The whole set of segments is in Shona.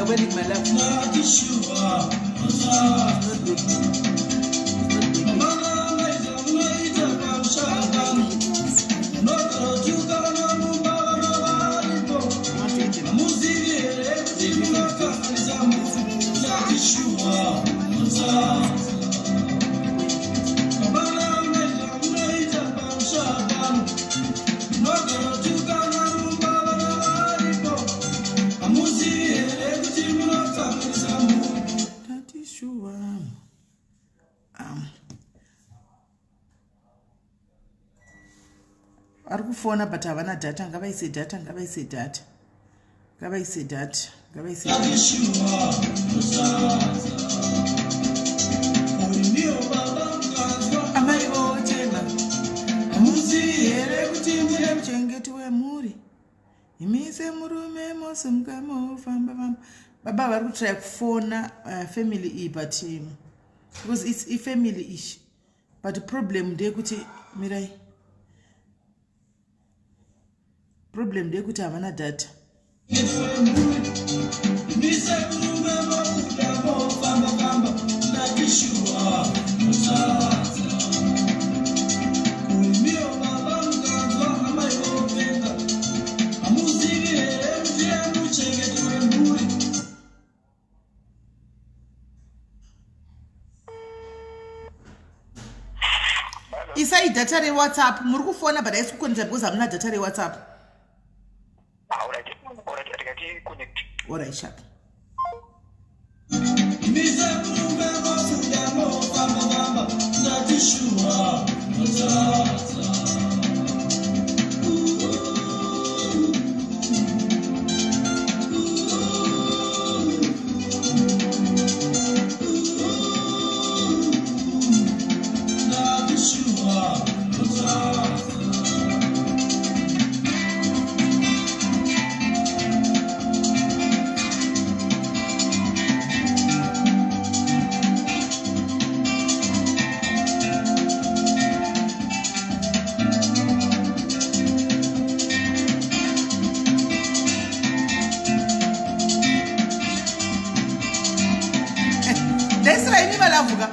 wearing my love. It's not working. It's not working. I want to end the Tati shuwa. Vari kufona but havana data. Ngavaise data, ngavaise data. Ngavaise data, ngavaise data. Amai vochema. Hamuzivi here kuti mune muchengeti wemhuri? Imi semurume mosimuka mofamba famba. Baba vari kutraya kufona family iyi but because it's ifamily ishi. But problem ndeyekuti mirai. Problem ndeyekuti havana data. Isai data reWhatsApp. Muri kufona but haisi kuconnecta because hamuna data reWhatsApp. Alright, sharp. Ndaisira imi malove ka,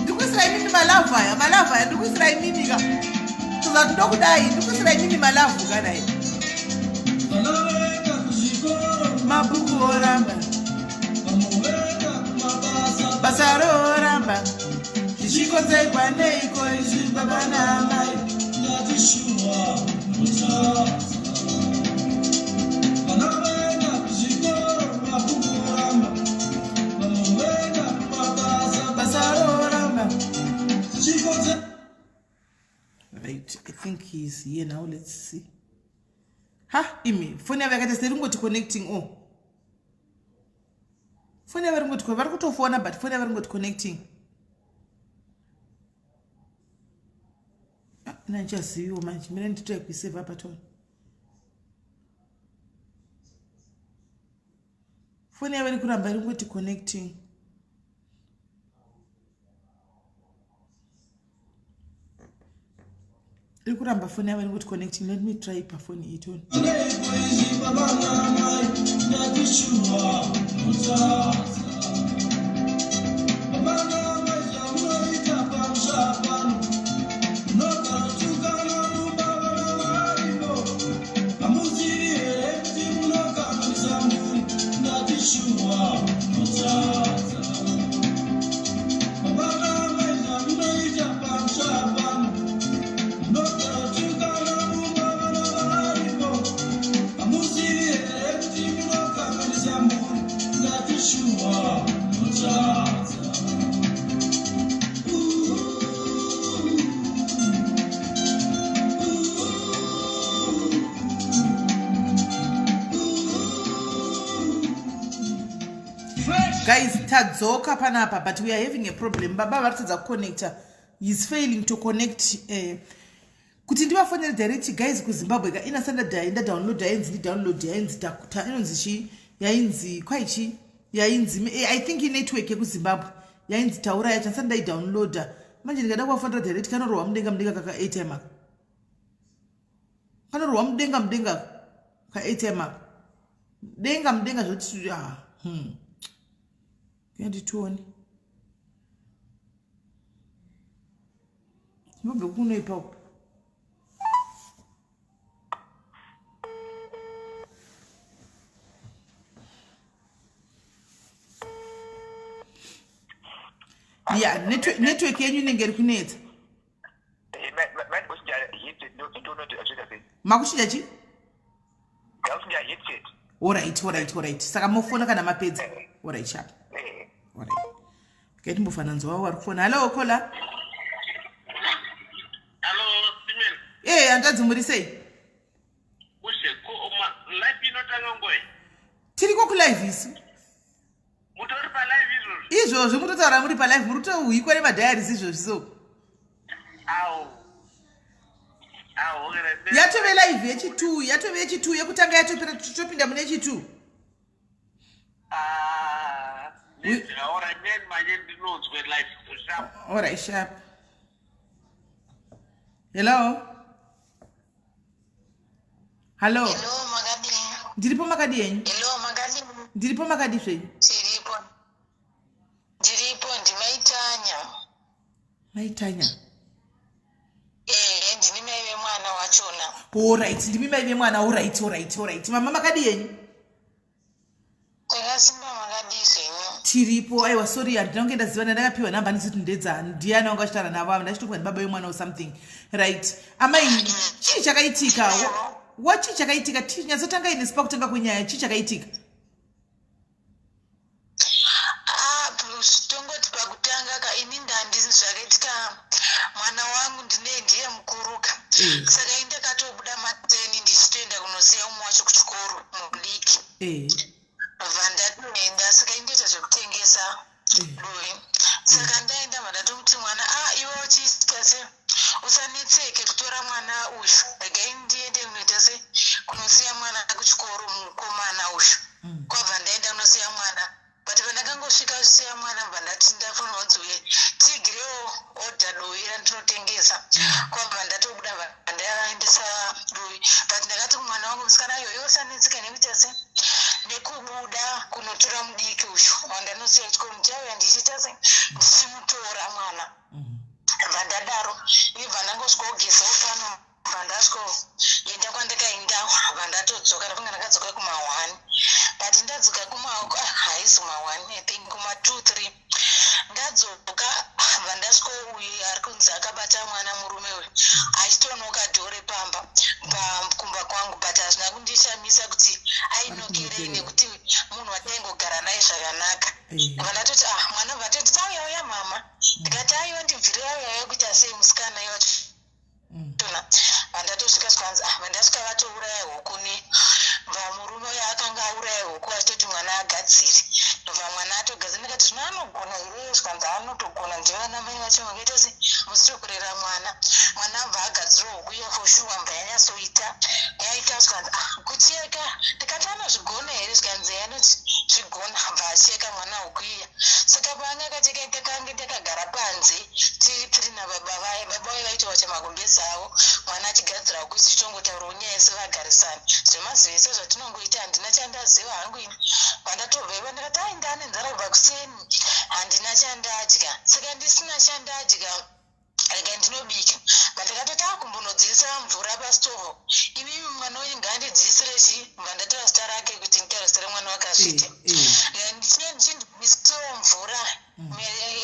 ndikuisira imimi malove aya, malove aya ndikuisira imimi ka, kuzati ndokudai, ndikuisira imimi malove ka nai. Mabhuku oramba, basa roramba, zvichikonzerwa neiko izvi baba naamai? Basa roramba. Right, I think he's here now. Let's see. Ha, imi foni yavo yakaita seringoti connecting. Oh, foni yavo ringoti, vari kutofona but foni yavo ringoti connecting. Ah, ina ndichaziviwo manje, mira nditry kuiseva patoni. Foni yavo iri kuramba iringoti connecting. Iri kuramba foni yavo iringoti connecting. Let me try pafoni iyi toni. Guys, tadzoka panapa but we are having a problem. Baba vari kutadza kuconnecta. He's failing to connect. Kuti ndivafonere direct guys kuZimbabwe ka, ina sanda ndadownload yainzi, ndidownload yainzi takuta, inonzi chii yainzi kwaichi yainzi, I think inetwork yekuZimbabwe yainzi taura yacho ndisati ndaidownloada. Manje ndikada kuvafonera direct kanorohwa mudenga mudenga kaka airtime aka, kanorohwa mudenga mudenga ka airtime aka, denga mudenga zvoti ah. Yanditione. Zimbabwe kunoipa uku. Ya, network yenyu inenge iri kunetsa. Makuchinja chi? Orit, orit, orit. Saka mofona kana mapedza. Orit, sharp. Orit. Okay, timbofananzwa wavo vari kufona. Hallo, kola. Hallo, Simon. Eh, hanzvadzi muri sei? Ushe, ko live inotanga ngoi? Tiriko kulive isu. Mutori palive izvozvi? Izvozvi mutotaura muri palive, muri kutohwikwa nemadiaries izvozvi so. Awo. Awo, yatove live yechi2, yatove yechi2 yekutanga yatopera topinda mune yechi2. Ah, Alright, sharp. Hello. Hello. Hello, makadii? Ndiripo makadii henyu? Hello, makadii? Ndiripo makadii zvenyu? Tiripo. Ndiripo ndimaitanya. Maitanya. Ehe, ndini mai vemwana wachona. Alright, ndimi mai vemwana. Alright, alright, alright. Mama makadii henyu? Takasimba makadii zvenyu? Tiripo. Aiwa, sorry, handina kunge ndaziva, ndakapiwa nhamba ndisiti ndedza ndiani wanga achitaura navo ava, ndachitokuva ndibaba vemwana or something. Right. Amai, chii chakaitika? Wa chii chakaitika? Nyatsotanga inesu pakutanga kwenyaya, chii chakaitika? Ah, tongoti pakutanga ka ini ndandisi zvakaitika mwana wangu ndine ndiye mukuruka. Saka ini ndakatobuda mateni ndichitoenda kunosiya umwe wacho kuchikoro mudiki. Vandatoenda saka indoita zvekutengesa dovi. Saka ndaenda vandatomuti mwana a iwe uchiita se usanetseke kutora mwana uyu, regai ndiende kunoita se kunosiya mwana kuchikoro mukomana uyu. Kwabva ndaenda kunosiya mwana, but pandakangosvika kusiya mwana bva ndati ndafanirwa kunzi uye tigirewo odha dovi randinotengesa. Kwabva ndatobuda bva ndaendesa dovi, but ndakati kumwana wangu musikana iyoyo usanetseke nekuita se nekubuda kunotora mudiki uyu wandanosiya kuchikoro, ndichauya ndichiita se ndichimutora mwana. Bva ndadaro ibva ndangosvika kugezawo pano, bva ndasvikoenda kwandakaenda, bva ndatodzoka. Ndafunga ndakadzoka kuma1, but ndadzoka kuma haisi kuma1, I think kuma2 3 ndadzoka. Bva ndasvika uyu ari kunzi akabata mwana murume uyu achitonoka dhore pamba kumba kwangu, but hazvina kundishamisa kuti ainokerei nekuti munhu wataingogara naye zvakanaka. Bva ndatoti ah mwana, bva toti tauya uya mama, ndikati aiwa ndibvire auya uya kuita sei musikana iwacho tona. Vandatosvika zvikanzi ah vandasvika vatouraya huku ne bva murume uyo akanga auraya huku achitoti mwana agadzire, ndobva mwana atogadzira. Ndikati zvino anogona here? Zvikanzi anotogona, ndivana mai vacho vakaita se musiri kurera mwana. Mwana abva agadzira huku iya for sure, mbva yanyatsoita yaita. Zvikanzi ah kucheka, ndikati anozvigona here? Zvikanzi anoti zvigona. Bva acheka mwana huku iya. Saka paanga akacheka takange takagara panze tiri tiri nababa vaye, baba vaye vaitowacha magumbezi avo, mwana achigadzira huku, tichitongotaurawo nyaya sevagarisani zvemazuva ese zvatinongoita. Handina chandaziva hangu ini. Pandatobva ipa ndakati ai ndane nzara kubva kuseni, handina chandadya, saka ndisina chandadya rega ndinobika. Bandakatoti akumbonodziisira mvura pastovho, imimi mwana wenyu ngaandidziisire chi, bva ndatora zita rake kuti nditaure zita remwana wake azviite. Ndichindidziisirawo mvura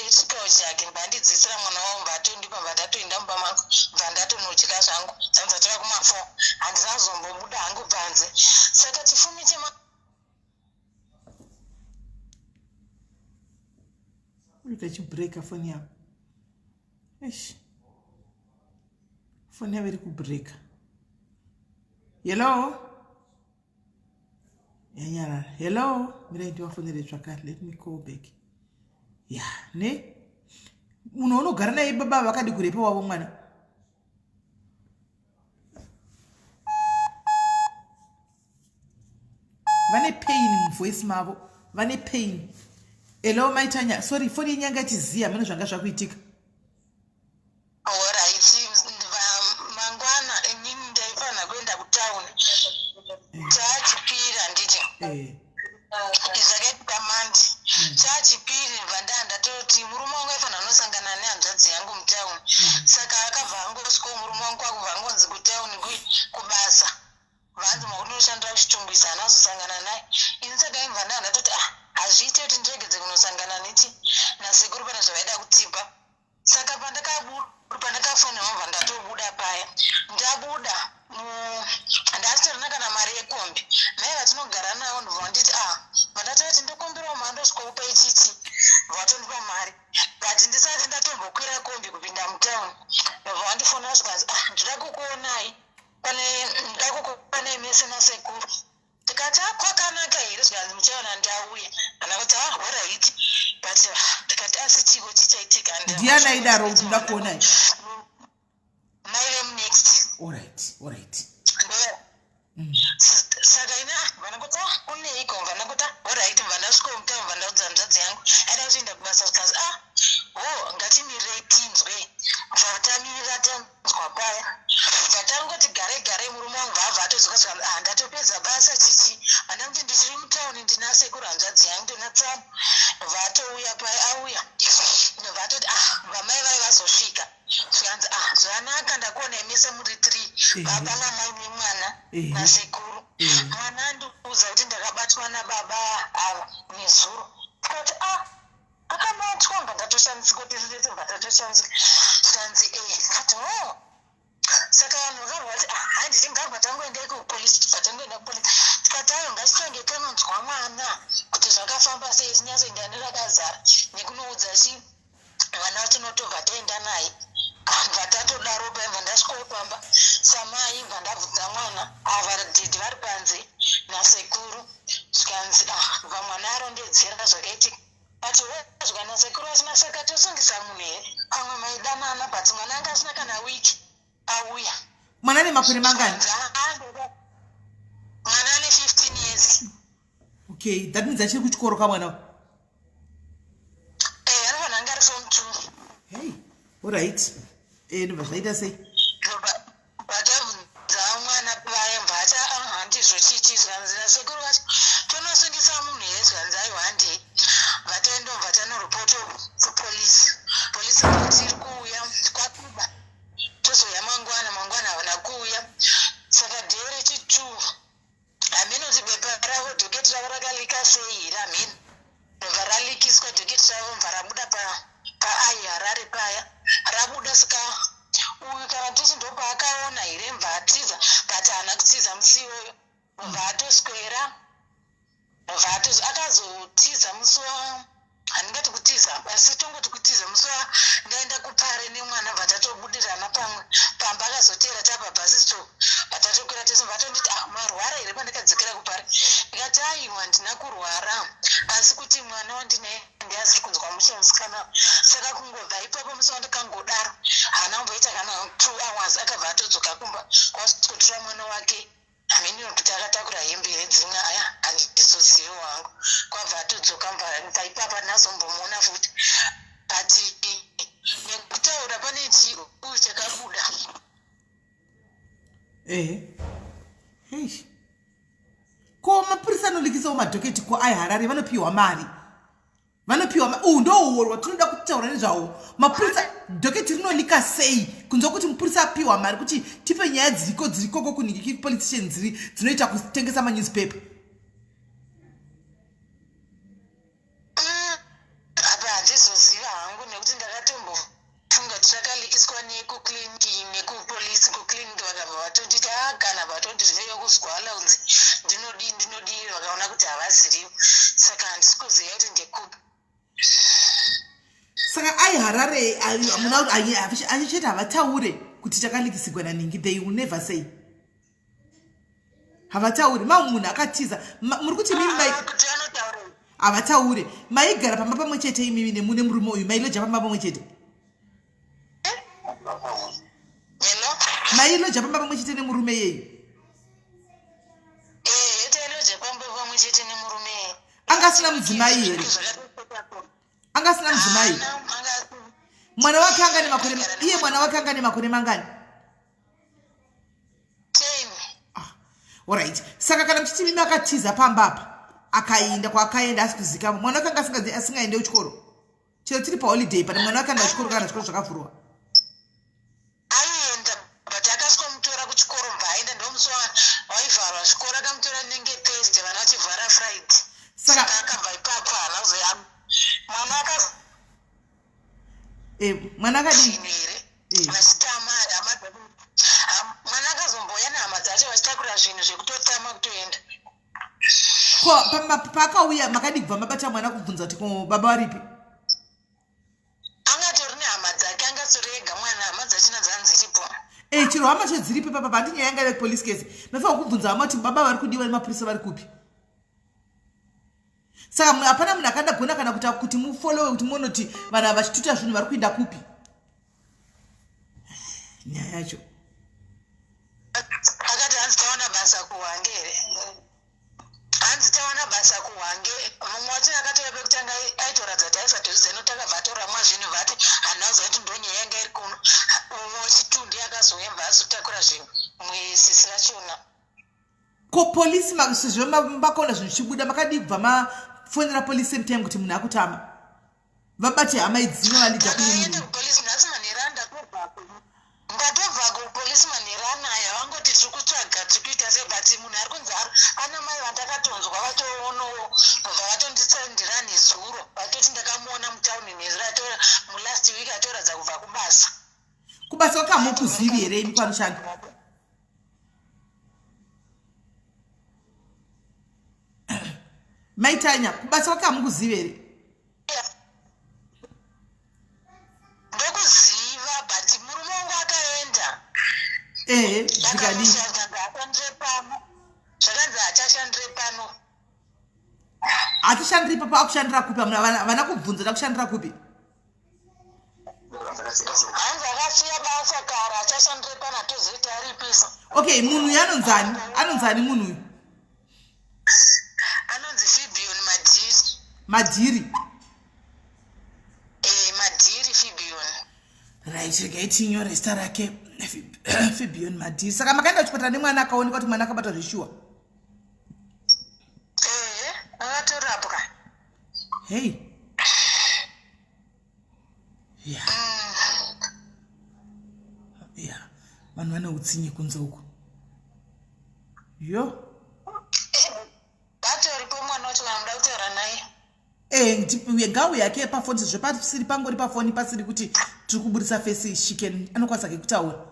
chikawo chake, bva ndidziisira mwana wangu, bva atondipa, bva ndatoenda mumba mangu, bva ndatonodya zvangu. Zanzi atova kuma4, handina kuzombobuda hangu panze. Saka chifumi chema Uita chibreaka foni yako. Eish. Foni yavo iri kubreaka. Hello? Yanyarara. Hello? Mirai ndivafonere zvakare. Let me call back. Ya, ne? Munhu unogara naye baba vakadi kurepa wavo mwana. Vane pain muvoice mavo, vane pain. Hello maitanya, sorry, foni yenyanga ichiziya mune zvanga zvakuitika. Alright, mangwana inini ndaifanira kuenda kutauni, taachipira nditi. Zvakaitika mandi chachipiri bva ndaa ndatoti murume wangu aifanira kunosangana nehanzvadzi yangu mutauni. Saka akabva angosvikawo murume wangu, kwakubva angonzi kutauni kubasa vanzi makunoshandira kuChitungwiza, haana kuzosangana naye. Ini saka imva ndaa ndatoti, ah, hazviite kuti ndiregedze kunosangana neti nasekuru, pane zvavaida kutipa. Saka pandakafonerwa bva ndatobuda paya. Ndabuda, ndasitorina kana mari yekombi. Mai vatinogara navo ndobva vanditi, ah, vandatoti ndokumbirawo mari ndosvikokupa ichichi, vatondipa mari. But ndisati ndatombokwira kombi kupinda mutauni, ndobva vandifonera zvikanzi, ah, ndoda kukuonai, pane ndoda kukuonai mese nasekuru. Tikati, ah, kwakanaka here? Zvikanzi, muchaona ndauya. Kana kuti, ah, alright. But ah, tikati, asi chiko chichaitika? Ndiani aidaro kuti ndoda kuonai? Mai vemunext. Alright. Saka ina vana kuti, ah, kuneiko? Vana kuti, ah, alright. Bva ndasvika mutauni, bva ndaudza hanzvadzi yangu aida kutoenda kubasa. Zvikanzi, ah, ho, ngatimirei tinzwe. Bva tamirira tanzwa paya, bva tangoti gare gare, murume wangu bva abva atodzoka. Zvikanzi, ah, ndatopedza basa chichi. Vana kuti ndichiri mutauni, ndina sekuru hanzvadzi yangu, ndina tsano. Bva atouya paya, auya bva atoti, ah, vamai vai vazosvika. Zvikanzi, ah, zvanaka, ndakuonai mese muri three, baba namai nemwana nasekuru. Mwana andiudza kuti ndakabatwa nababa ava nezuro. Tikati, ah, akabatwa? Bva ndatoshandisika kuti tese bva tatoshandisika. Zvikanzi, e. Kati, o, saka vanhu vakabva vati, ah, handiti ngabva tangoendai kupolisi. Tibva tangoenda kupolisi. Tikati, ayo, ngatitange tanonzwa mwana kuti zvakafamba sei, tinyatsoenda nerakazara nekunoudza chi mwana wacho, notobva taenda naye. Bva tatodaro paibva ndasvikawo pamba samai, bva ndabvunza mwana, ava dhidhi vari panze nasekuru. Zvikanzi, ah, bva mwana arondedzera zvakaitika. Ati zvika nasekuru asina, saka tosungisa munhu here? Pamwe maidanana, but mwana anga asina kana wiki auya. Mwana ane makore mangani? Mwana ane 15 years. Okay, that means achiri kuchikoro kamwana? Eh, anofanira anga ari form 2. Hey, alright, ndobva zvaita sei? Vatabvunza mwana paya, bvata, handizvo chichi. Zvikanzi nasekuru vacho, tonosungisa munhu here? Zvikanzi, aiwa, handei. Vataendobva tanoripota kupolisi. Polisi vakati iri kuuya kwakuba, tozouya mangwana. Mangwana havana kuuya. Saka day rechi2, hameno kuti bepa ravo, docket ravo rakalika sei here, hameno. Ndobva ralikiswa docket ravo, mubva rabuda paai Harare paya. Rabuda, saka uyu kana titi ndopaakaona here, mubva atiza. But haana kutiza musi iwoyo, mubva atoswera, mubva akazotiza musi wa, handingati kutiza, asi tongoti kutiza musi wa ndaenda kupare nemwana. Bva tatobudirana pamwe pamba, akazoteera tapa bus stop, patatokwira tese. Vatonditi, ah, marwara here? Pandakadzokera kupare, ndikati, aiwa, handina kurwara, asi kuti mwana wandinaye ndiasiri kunzwa mushe musikana. Saka kungobva ipapo, musi wandikangodaro, haana kumboita kana 2 hours, akabva atodzoka kumba, kwasikotora mwana wake. Hameno kuti akatakura hembe here dzimwe, aya handizozivi wangu. Kwabva atodzoka paipapa, ndinazombomuona futi. But nekutaura pane chiuyu chakabuda. Ehe, hei, ko mapurisa anolikisawo madocket ko ai Harare vanopiwa mari? Vanopiwa. Uhu ndo uwo rwatinoda kutaura nezvawo. Mapurisa, docket rinolika sei kunzwa kuti mupurisa apiwa mari kuti tipe nyaya dziriko dzirikoko kuningiki politician dziri dzinoita kutengesa manewspaper? Apa handizoziva hangu, nekuti ndakatombofunga kuti takalikiswa nekuclinic nekupolisi. Kuclinic vakabva vatonditi, a, kana vatondireyo kuzwala kunzi ndinodii, ndinodii, vakaona kuti havaziriwo. Saka handisi kuziva kuti ndekupi. Saka ai Harare achichete havataure kuti takalikisigwa naningi. They will never say, havatauri. Ma munhu akatiza, muri kuti mimi Ah, kuti anotaura? Havataure. Maigara pamba pamwe chete imimi nemurume uyu? Mailoja pamba pamwe chete? Hello? Mailoja pamba pamwe chete nemurume yeyu? Eh, tailoja pamba pamwe chete nemurume. Anga asina mudzimai here? Anga asina mudzimai? Haana, Mwana wake anga nemakore, iye mwana wake anga nemakore mangani? 10. Ah, alright. Saka kana muchiti mimi akatiza pamba apa, Akainda kwaakaenda asi kuzikamwa mwana wake anga asingaende kuchikoro chero tiri paholiday, but mwana wake anoda chikoro kana chikoro zvakavhurwa. Aienda, but akasvikomutora kuchikoro, mbva aenda. Ndomusi waivharwa zvikoro akamutora, nenge Thursday, vana vachivhara Friday. Saka saka akabva ipapo, haana kuzoya mwana aka Mwana akadii? Zvinhu here? Vachitama hama mwana akazomboya nehama dzacho vachitakura zvinhu zvekutotama kutoenda. Ko paakauya makadii kubva mabata mwana kubvunza kuti ko baba varipi? Angatori nehama dzake, angatori ega mwana, hama dzachina dzanziripo. Chero hama cho dziripo papa, handi nyaya yanga iri police case, mafanira kubvunza hama kuti baba vari kudiwa nemapurisa vari kupi. Saka hapana munhu akada gona kana kuti mufollowe kuti muone kuti vanhu ava vachituta zvinhu vari kuinda kupi, nyaya yacho. Akati hanzi tawana basa kuHwange here, hanzi tawana basa kuHwange. Mumwe wacho akatouya pekutanga aitoratidza kuti aisatozviziva nokuti akabva atoramwa zvinhu, vati handina kuziva kuti ndonyaya yanga iri kuno. Mumwe wechitu ndiye akazouya, mbva azotakura zvinhu mwisisi rachona. Ko polisi, sezvo makaona zvinhu zvichibuda, makadii kubva mafonera polisi same time kuti munhu akutama, vabate hama idzimwe validha kune Takaenda munhu? Kupolisi nhasi manheru, ndatobva kupolisi manheru anaya. Vangoti tiri kutsvaga, tiri kuita sei, but munhu ari kunzi ana mai vandakatonzwa vatoonowo bva vatondisendera nezuro, vatoti ndakamuona mutauni nezuro mulast week atoratidza kubva kubasa. Kubasa kwake hamukuzivi here imi kwanoshanda? Maitanya, kubasa kwake hamukuzivi here? Ndokuziva, but murume wangu akaenda. Ehe, zvikadii? Zvakanzi pano, zvakanzi hachashandire pano. Hachishandiri ipapo, akushandira kupi? Vana kubvunza da kushandira kupi? Hanzi akasiya basa kare, hachashandire pano, hatozivi aripisa. Okay, munhu uyu anonzani? Anonzani munhu uyu? Anonzi Fibion Madhiri. Madhiri? Madhiri Fibion. Right, regai tinyore zita rake, Fibion Madhiri. Saka makaenda kuchipatara nemwana, akaonekwa kuti mwana akabatwa zveshuwa? Ehe, akatorapwa. Hei, ya ya, vanhu vane utsinye kunze uko, yo. Vatoripo mwana wacho, kana muda kutaura naye. Ngau yake pafoni, sezvo pasiri pangori pafoni, pasiri kuti tiri kuburisa face, she can, anokwanisa ke kutaura.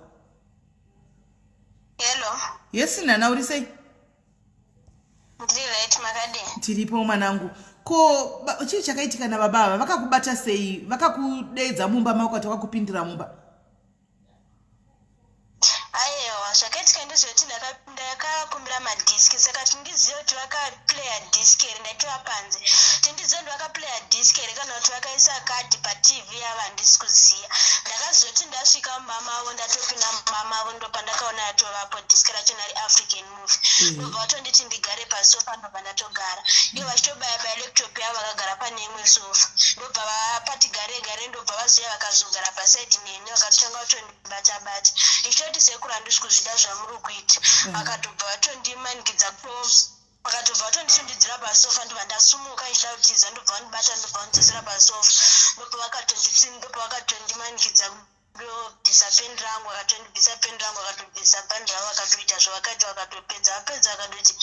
Hello. Yes nana, uri sei? Ndiri right, makadii? Tiripo mwanangu. Ko chii chakaitika nababa ava? Vakakubata sei? Vakakudeedza mumba mako kati vakakupindira mumba? Aiwa, zvakaitika ndezvekuti ndakakumbira madhiski, saka tindizive kuti vakaplaya disk here. Ndaitova panze. Tindizive kuti vakaplaya disk here kana kuti vakaisa kadhi paTV yavo, handisi kuziva. Ndakazoti ndasvika mumba mavo, ndatopinda mumba mavo, ndopandakaona yatovapo disk rachona reAfrican movie. Ndobva vatonditi ndigare pasofa, ndobva ndatogara. Ivo vachitobaya baya laptop yavo, vakagara pane imwe sofa. Ndobva vapati gare gare, ndobva vazoya vakazogara pasaidi neni, vakatotanga kutondibata bata. Ndichitoti, "Sekuru, handisi kuzvida zvamuri kuita." Vakatobva vatondimanikidza, vakatobva vatondisundidzira pasofa. Ndobva ndasumuka ndichida kutiza, ndobva vandibata, ndobva vandidzosera pasofa. Ndobva vakatondimanikidza ndobvisa pendi rangu. Vakatondibvisa pendi rangu, vakatobvisa bhandi ravo, vakatoita zvavakaita, vakatopedza. Vapedza vakatoti,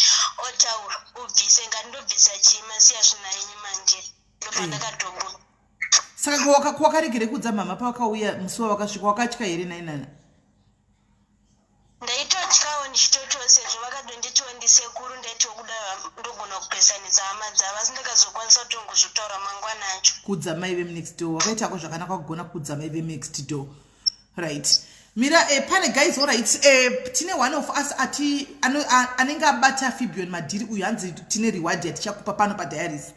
"Otaura ubvise." Ngati, "Ndobvisa chii? Masiya zvinainyi mandiri." Ndobva ndakatobuda. Saka wakaregere kuudza mama pavakauya musi wavakasvika? Wakatya here nainana? Ndaitotyawo ndichitotiwo sezvo vakatonditiwo ndisekuru, ndaitiwo kuda ndogona kupesanisa hama dzavo, asi ndakazokwanisa kutongozvotaura mangwana acho. Kuudza mai vemunext door, wakaitako zvakanaka kugona kuudza mai vemunext door. Right, mira, pane guys, alright, tine one of us ati anenge abata Fibion Madhiri uyu. Hanzi tine reward yatichakupa pano padiaries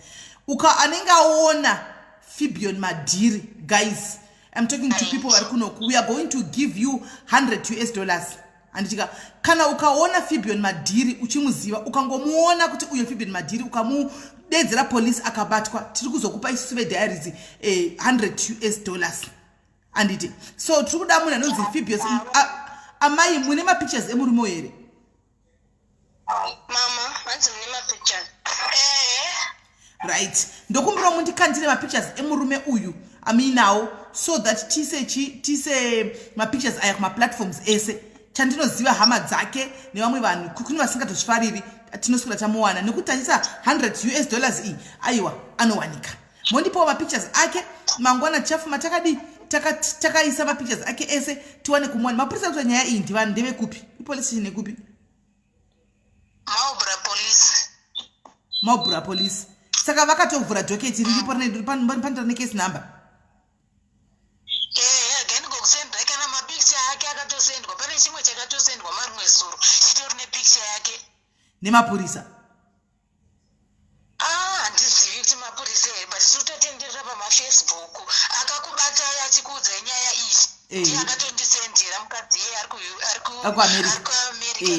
uka anenge aona Fibion Madhiri. Guys, I'm talking to people vari kunoku. We are going to give you 100 US dollars, handitika? Kana ukaona Fibion Madhiri, uchimuziva, ukangomuona kuti uyo Fibion Madhiri, ukamudedzera police akabatwa, tiri kuzokupa isusu vediaries 100 US dollars, handiti? So tiri kuda munhu anonzi Fibion. Amai, mune mapictures emurume here? Mama, hanzi mune mapictures? Ehe. Right, ndokumbirawo mundikandire mapictures emurume uyu amuinawo so that tise chi tise mapictures aya kumaplatforms ese. Chandinoziva, hama dzake nevamwe vanhu, kune vasingatozvifariri, tinoswera tamuwana nekuti taisa 100 US dollars iyi. Aiwa, anowanika. Mondipawo mapictures ake. Mangwana tichafuma takadii, takaisa mapictures ake ese, tiwane kumuwana. Mapurisa kuita nyaya iyi ndivanhu ndevekupi? Ipolice station yekupi? Marlborough Police. Marlborough Police. Saka vakatovhura docket riripo panotora necase number? Ehe, again gokusendai kana mapicture ake akatosendwa. Pane chimwe chakatosendwa marimwe zuro, chitori nepicture yake. Nemapurisa? Ah, handizivi kuti mapurisa here, but tiri kutotenderera pamafacebook. Akakubatai achikuudzai nyaya iyi ndiye akatondisendera, mukadzi iyeye ari Ari kuAmerica. Ari kuAmerica.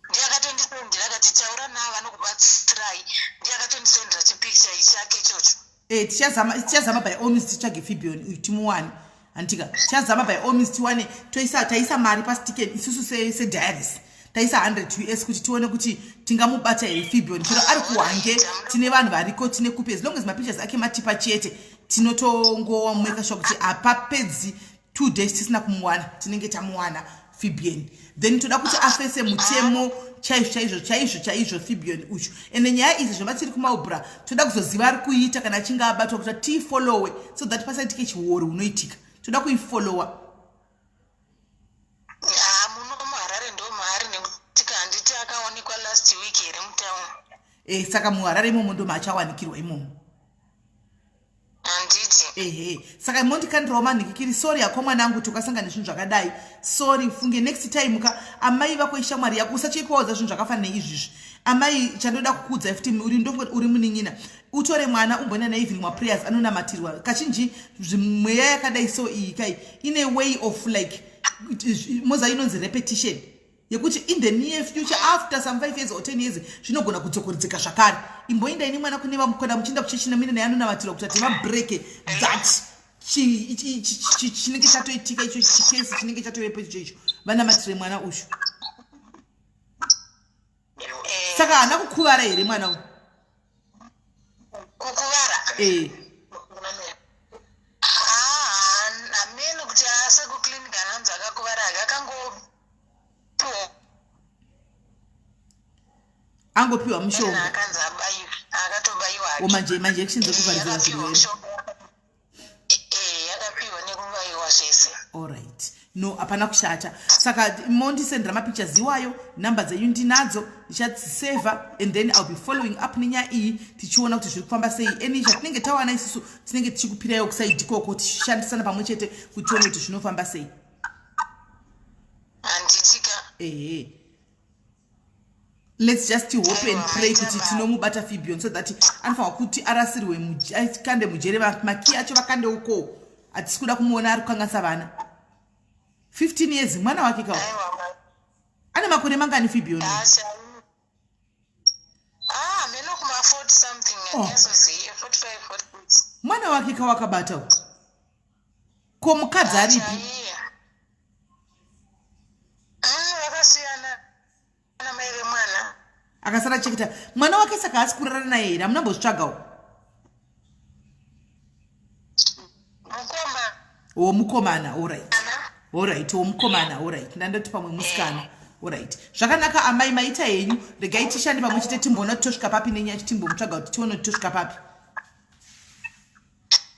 Ndiye akatondisendera, akati taura navo vanokubatsirai. Ndiye akatondisendera chipicture chake ichocho. Tichazama by all means titsvage Fibion uyu timuwane, handitika? Tichazama by all means tiwane. Toisa, taisa mari pasitiken isusu sediaries, taisa 100 US kuti tione kuti tingamubata here Fibion. Chero ari kuHwange, tine vanhu variko, tine kupi. As long as mapictures ake matipa chete, tinotongomeka sure kuti hapapedzi 2 days tisina kumuwana. Tinenge tamuwana Fibion. Then toda kuti afese mutemo chaizvo chaizvo chaizvo chaizvo Fibion uchu. Ende nyaya idzi zvamba tiri kuMarlborough, toda kuzoziva ari kuita kana achinge abatwa, kuti tiifollowe so that pasaitike chiori hunoitika. Toda kuifollowa. Ha, muno muHarare ndo maari, nekuti handiti akaonekwa last week here mutauni? Saka muHarare imomo ndo maachawanikirwa imomo. Handiti? Ehe, saka mondikandirawo manhikikiri. Sorry hako mwanangu, tukasangana nezvinhu zvakadai. Sorry funge. Next time ka, amai vako ishamwari yako, usachikuvaudza zvinhu zvakafanana neizvizvi. Amai, chandoda kukuudzai futi, uri ndofunga uri munin'ina, utore mwana umboenda naevening maprayers anonamatirwa. Kazhinji mweya yakadai so iyi kai ine way of like moza inonzi repetition, yekuti in the near future, after some 5 years or 10 years, zvinogona kudzokoredzeka zvakare. Imboendai nemwana kune vamukona, muchienda kuchechi namine naye anonamatirwa kuti ati vabreke that chinenge chatoitika icho, chikesi chinenge chatovepo icho icho. Vanamatire mwana uyu. Saka haana kukuvara here mwana uyu? Kukuvara? E. Hameno kuti ase kuclinic anonzi akakuvara ake, akangopiwa. Angopiwa mushonga? Akanzi abayiwa, akatobayiwa. O, manje mainjections ekuvharidzira Akapiwa zvirwere. mushonga. Akapiwa nekubayiwa zvese. Allright, no, hapana kushata. Saka mondisendera mapictures iwayo, namba dzenyu ndinadzo, ndichadzisevha, and then I'll be following up nenyaya iyi, tichiona kuti zviri kufamba sei. Any zvatinenge tawana isusu, tinenge tichikupiraiwo kuside ikoko, tichishandisana pamwe chete kuti tione kuti zvinofamba sei. Handitika? Ehe, let's just hope and pray kuti tinomubata Fibion, so that anofanwa kuti arasirwe, akande mujere, makiyi acho vakande uko. Hatisi kuda kumuona ari kukanganisa vana. 15 years, mwana wake kawa. Aiwa Ane makore mangani Fibion? Asha, ah, meno kuma 40 something. Oh. Anyazozive 45, 46. Mwana wake kawakabata uku. Ko mukadzi aripi? Chaiye. Vakasiyana namai vemwana. Akasara cheketa mwana wake. Saka haasi kurara naye here? Hamuna mbozvitsvagawo? Mukoma. O, mukomana. Allright, allright, womukomana. Allright, ndandoti pamwe musikana. Allright, zvakanaka amai, maita henyu. Regai tishande pamwe chete, timboona kuti tosvika papi nenyaya, chitimbomutsvaga kuti tione kuti tosvika papi.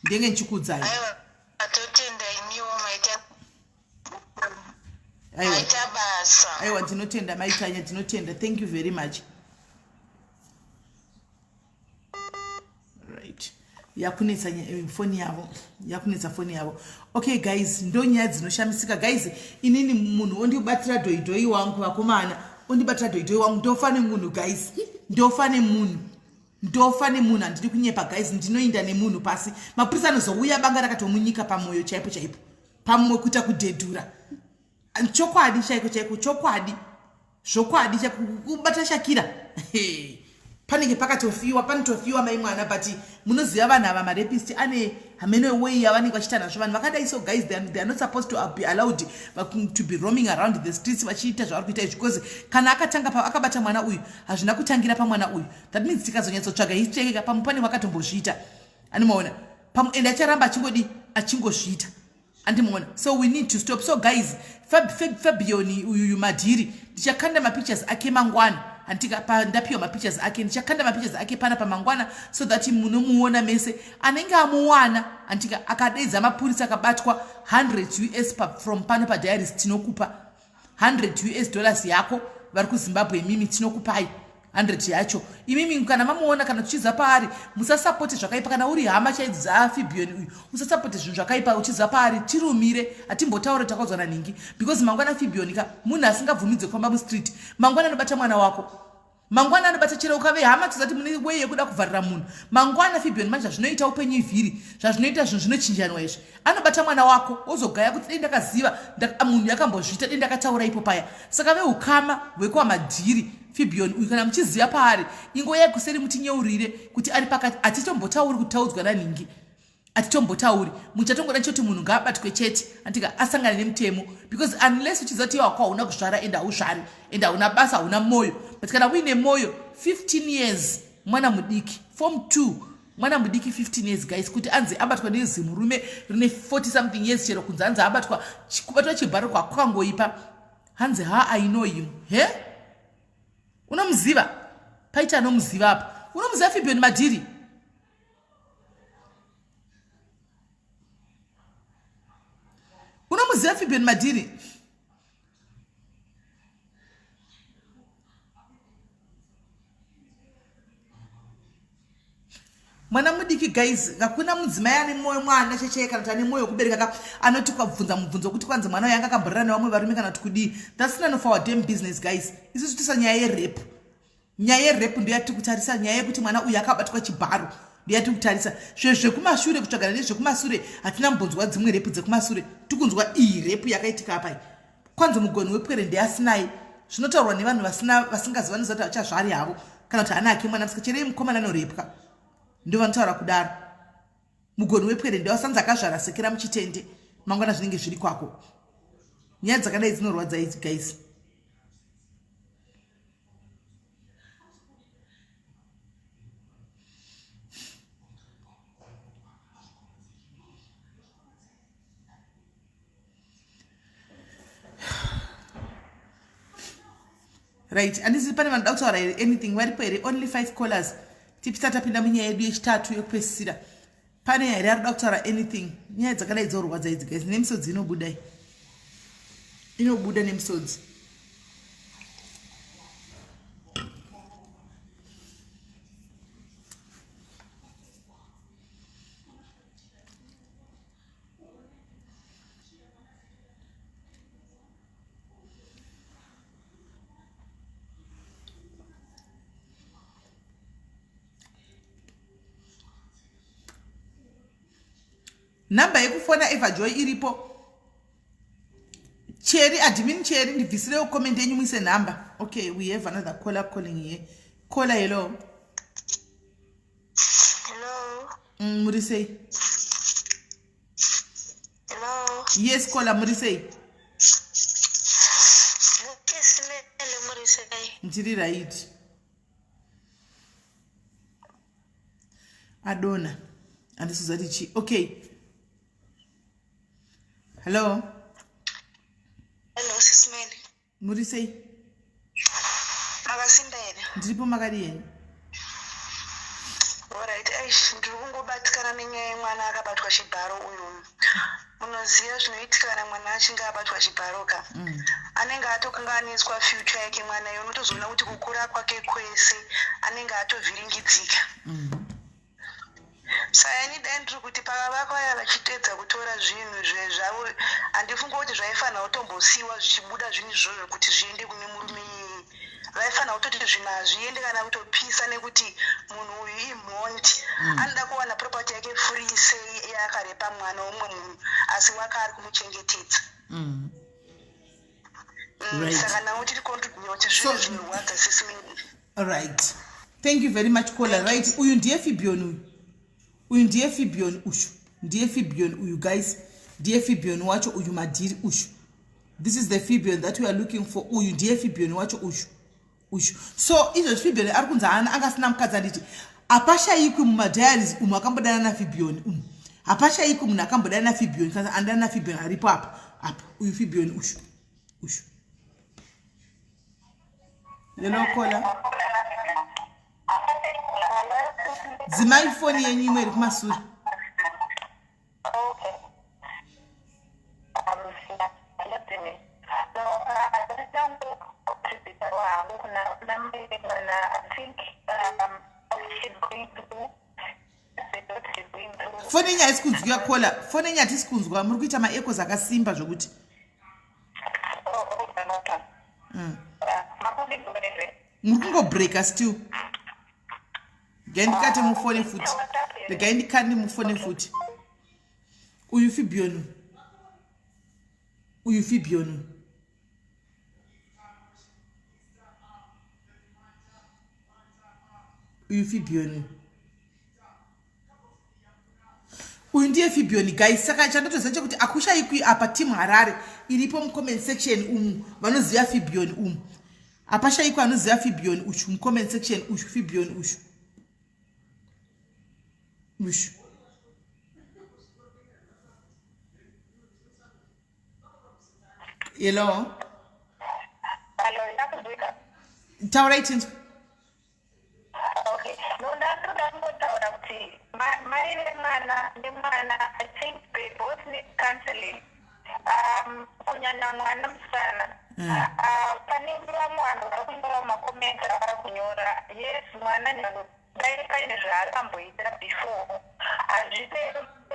Ndenge ndichikuudzai. Aiwa, totenda imiwo, maita Aiwa. maita basa. Aiwa, ndinotenda maitanya, ndinotenda. Thank you very much. Right, yakunetsa foni yavo, yakunetsa foni yavo. Okay guys, ndo nyaya dzinoshamisika guys. Inini munhu ondibatira dhoidhoi wangu, vakomana, ondibatira dhoidhoi wangu, ndofa nemunhu guys, ndofa nemunhu, ndofa nemunhu. Handidi kunyepa guys, ndinoinda nemunhu pasi. Mapurisa anozouya banga rakatomunyika pamwoyo chaipo chaipo, pamwe kuita kudhedhura. Chokwadi chaiko chaiko, chokwadi, zvokwadi, kubata Shakira. Panenge pakatofiwa, panotofiwa mai mwana, but munoziva vanhu ava marepist ane hameno way yavanenge vachiita nazvo. Vanhu vakadai so guys, they are not supposed to be allowed to be roaming around the streets vachiita zvavari kuita izvi, because kana akatanga akabata mwana uyu, hazvina kutangira pamwana uyu. That means tikazonyatsotsvaga history yake, pamwe pane vakatombozviita, animaona pamwe, and acharamba achingodi achingozviita, andimuona. So we need to stop. So guys, Fabioni uyuyu Madhiri, ndichakanda mapictures ake mangwana, handika? Ndapiwa mapictures ake, ndichakanda mapictures ake pana pamangwana so that munomuona mese. Anenge amuwana, handika, akadeedza mapurisa akabatwa, 100 US from pano padiaries tinokupa 100 US dollars yako. Vari kuZimbabwe imimi, tinokupai 100 yacho imimi kana mamuona. Kana tuchiza paari, musasapote zvakaipa. Kana uri hama chaidzo dzaFibion uyu, usasapote zvinhu zvakaipa. Uchiza paari, tirumire, hatimbotaure takaudzwa naningi, because mangwana Fibion ka munhu asingabvumidze kufamba mustreet. Mangwana anobata mwana wako, mangwana anobata chero ukave hama. Tozati mune wei yekuda kuvharira munhu mangwana Fibion manje, zvazvinoita upenyu ivhiri, zvazvinoita zvinhu zvinochinjanwa izvi. Anobata mwana wako, wozogaya kuti dei ndakaziva munhu yakambozviita, dei ndakataura ipo paya. Saka veukama hwekwaMadhiri Fibion uyu, kana muchiziva paari, ingoyai kuseri mutinyeurire kuti ari pakati. Hatitombotauri kutaudzwa naningi, hatitombotauri. Muchatongoda choti munhu ngaabatwe chete, andika, asangane nemutemo, because unless uchiziva kuti iwako hauna kuzvara, ende hauzvari, ende hauna basa, hauna mwoyo. But kana uine mwoyo, 15 years, mwana mudiki, form 2, mwana mudiki, 15 years guys, kuti anzi abatwa nezimurume rine 40 something years, chero kunzi anzi abatwa, kubatwa chibharo kwakangoipa. Hanzi ha, I know him. He, unomuziva? Paita anomuziva apa? Unomuziva Fibion Madhiri? Unomuziva Fibion Madhiri? Mwana mudiki guys. Hakuna mudzimai ane mwoyo mwana checheye kana kuti ane mwoyo wekubereka ka anoti kwabvunza mubvunzo wekuti kwanzi mwana uyu anga akamborera nevamwe varume kana kuti kudii. That's none of our damn business guys. Isusu tisa nyaya yerape. Nyaya yerape ndo yatiri kutarisa, nyaya yekuti mwana uyu akabatwa chibharo ndo yatiri kutarisa. Zvezvekumashure, kutsvagana nezvekumasure, hatina mbonzwa dzimwe rape dzekumasure. Tikunzwa iyi rape yakaitika apai. Kwanzi mugoni wepwere ndeasinai. Zvinotaurwa nevanhu vasina, vasingaziva nezvati vachazvari havo kana kuti hana ake mwana musika cherei mukomana anorepwa, ndo vanotaura kudaro. Mugoni wepwere ndewasanzi akazvara sekera muchitende, mangwana zvinenge zviri kwako. Nyaya dzakadai dzinorwadza idzi guys. Right, handisi pane vanoda kutaura here? Anything? Varipo here? Only five callers tipisa tapinda munyaya yedu yechitatu yekupedzisira. Pane here arikuda kutaura anything? Nyaya dzakadai dzorwadza idzi guys, nemisodzi inobuda, inobuda nemisodzi. Nhamba yekufona Everjoy iripo. Cheri admin, Cheri, ndibvisirewo comment yenyu muise nhamba. Okay, we have another caller calling here. Caller, hello. Hello. Muri sei? Hello. Yes caller, muri sei? Simele, muri sei? Ndiri right. Adona, handisizati chi. Okay, hello. Hello, Sisimele. Muri sei? Makasimba here? Ndiripo, makadi henyu? Alright, eish, ndiri kungobatikana nenyaya yemwana akabatwa chibharo uyu. Munoziva zvinoitika kana mwana achinge abatwa chibharo ka? Anenge atokanganiswa future yake mwana iwe. Unotozoona kuti kukura kwake kwese anenge atovhiringidzika. Saka ini dai ndiri kuti pakavakwa vaya vachitedza kutora zvinhu zvavo, handifungi kuti zvaifanira kutombosiyiwa zvichibuda zvinhu izvozvo kuti zviende kune murume iyeye. Vaifanira kutoti zvinhu hazviende kana kutopisa, nekuti munhu uyu imhondi. Anoda kuwana property yake free sei iye akarepa mwana womumwe munhu asi wake ari kumuchengetedza? Right. Saka nawo tiri contribute zvinhu zvinorwadza, sisi. Right. Thank you very much, caller. Right, uyu ndiye Fibion uyu. Uyu ndiye Fibion uyu. Ndiye Fibion uyu, guys. Ndiye Fibion wacho uyu, Madhiri uyu. This is the Fibion that we are looking for. Uyu ndiye Fibion wacho uyu. Uyu. So izvo Fibion ari kunzi haana, angasina mukadzi, anditi hapashayikwi mumadiaries umu akambodana naFibion umu. Hapashayikwi munhu akambodana naFibion kana andana naFibion aripo apa apa. Uyu Fibion uyu uyu. Hello, caller. Dzimai foni yenyu imwe iri kumasure. Okay. No, I think she's going through what she's going through. Foni yenyu haisi kunzwika, caller. Foni yenyu hatisi kunzwa, muri kuita maechoes akasimba zvokuti. Oh, okay, okay. Makundinzwa? Muri kungobreaka still. Regai ndikate mufone futi, regai ndikande mufone futi. Uyu Fibion, uyu Fibion. Uyu Fibion uyu, ndiye Fibion, guys. Saka chandatoziva chekuti akushayikwi apa team Harare iripo mucomment section umu vanoziva Fibion umu. Hapashayikwi anoziva Fibion uchu mucomment section uchu. Fibion uchu uchu. Hello? Hello, ndakunzwika. Taurai tinzwa. Okay. No, ndakuda kungotaura kuti mai vemwana nemwana, I think they both need counseling. Kunyanya mwana musikana. Pane vamwe vanhu vari kunyora macomments avari kunyora. Yes, mwana nyangwe dai paine zvaakamboita before, hazvipe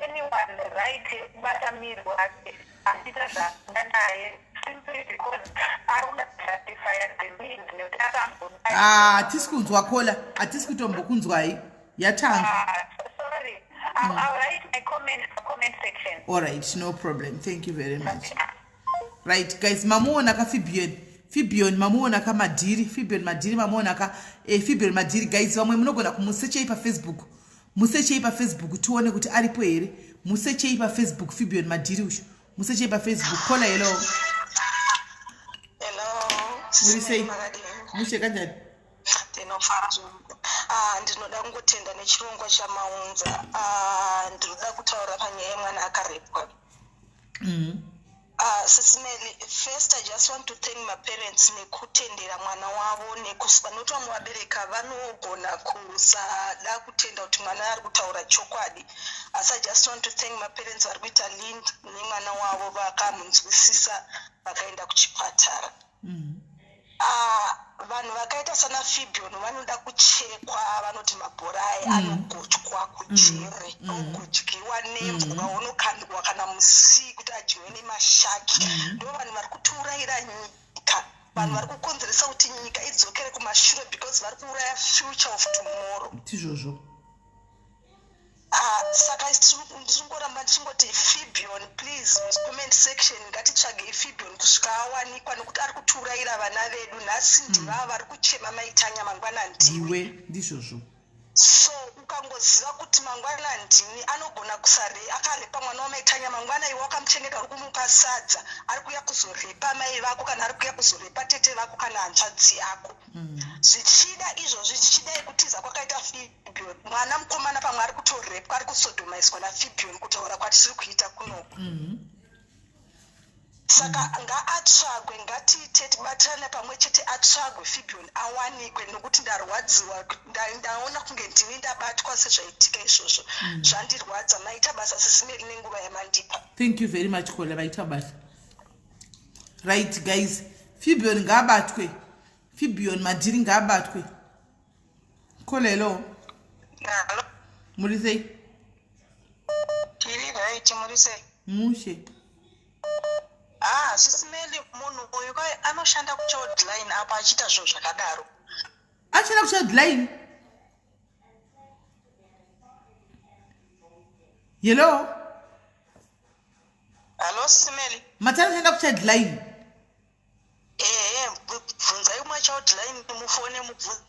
anyone right yekubata miri wake achiita zvaanoda naye simply because ari kuda justify the means nekuti akambodai. Hatisi kunzwa, caller, hatisi kutombokunzwai, yatanga. Ah, sorry. I'll write my comment in the comment section. All right, no problem. Thank you very much. Right, guys, mamuona ka Fibion? Fibion mamuona ka? Madhiri, Fibion Madhiri, mamuona ka? Fibion Madhiri, guys, vamwe munogona kumusechei paFacebook. Musechei paFacebook tione kuti aripo here. Musechei paFacebook, Fibion Madhiri uyu, musechei paFacebook. Caller, hello. Hello. Muri sei? Makadini? Mushe, kanjani? Ndinofara zvangu. Ah, ndinoda kungotenda nechirongwa chamaunza. Ah, ndinoda kutaura panyaya yemwana akarepwa. Sis Melly, first I just want to thank my parents nekutendera mwana wavo, nekuti vamwe vabereka vanogona kusada kutenda kuti mwana ari kutaura chokwadi, asi I just want to thank my parents vari kuita lean nemwana wavo, vakamunzwisisa, vakaenda kuchipatara. Ah, vanhu vakaita sana Fibion vanoda kuchekwa, vanoti mabhora aya anogotywa kujere, ogodyiwa nembwa, onokandwa kana musea kuti adyiwe nemasharks. Ndo vanhu vari kutiurayira nyika, vanhu vari kukonzeresa kuti nyika idzokere kumashure because vari kuuraya future of tomorrow. Tizvozvo. Ah, saka ndichingoramba ndichingoti Fibion, please, comment section, ngatitsvagei Fibion kusvika awanikwa, nekuti ari kutiurayira vana vedu. Nhasi ndivava vari kuchema maitanya, mangwana ndiwe. Ndiwe, ndizvozvo. So ukangoziva kuti mangwana ndini, anogona kusare akarepa mwana wamaitanya, mangwana iwe wakamuchengeta, uri kumupa sadza, ari kuuya kuzorepa mai vako kana ari kuuya kuzorepa tete vako kana hanzvadzi yako. Zvichida izvozvi, zvichidai kutiza kwakaita Fibion, mwana mukomana pamwe ari kutorepwa, ari kusodomaiswa naFibion kutaura kwatiri kuita kunoku. Saka ngaatsvagwe, ngatiite tibatirane pamwe chete, atsvagwe Fibion, awanikwe, nokuti ndarwadziwa, ndaona kunge ndini ndabatwa sezvaitika izvozvo. Zvandirwadza. Maita basa, Sis Melly, nenguva yamandipa. Thank you very much, caller, vaita basa. Right, guys, Fibion ngaabatwe, Fibion Madhiri ngaabatwe. Caller, hello. Hello. Muri sei? Tiri right, muri sei? Mushe. Ah, Sis Melly, munhu uyu kwai anoshanda kuChildline apo achiita zvinhu zvakadaro. Achenda kuChildline? Hello? Hello, Sis Melly. Mati anoshanda kuChildline? Ehe, bvunzai kumaChildline, mufone mubvunze.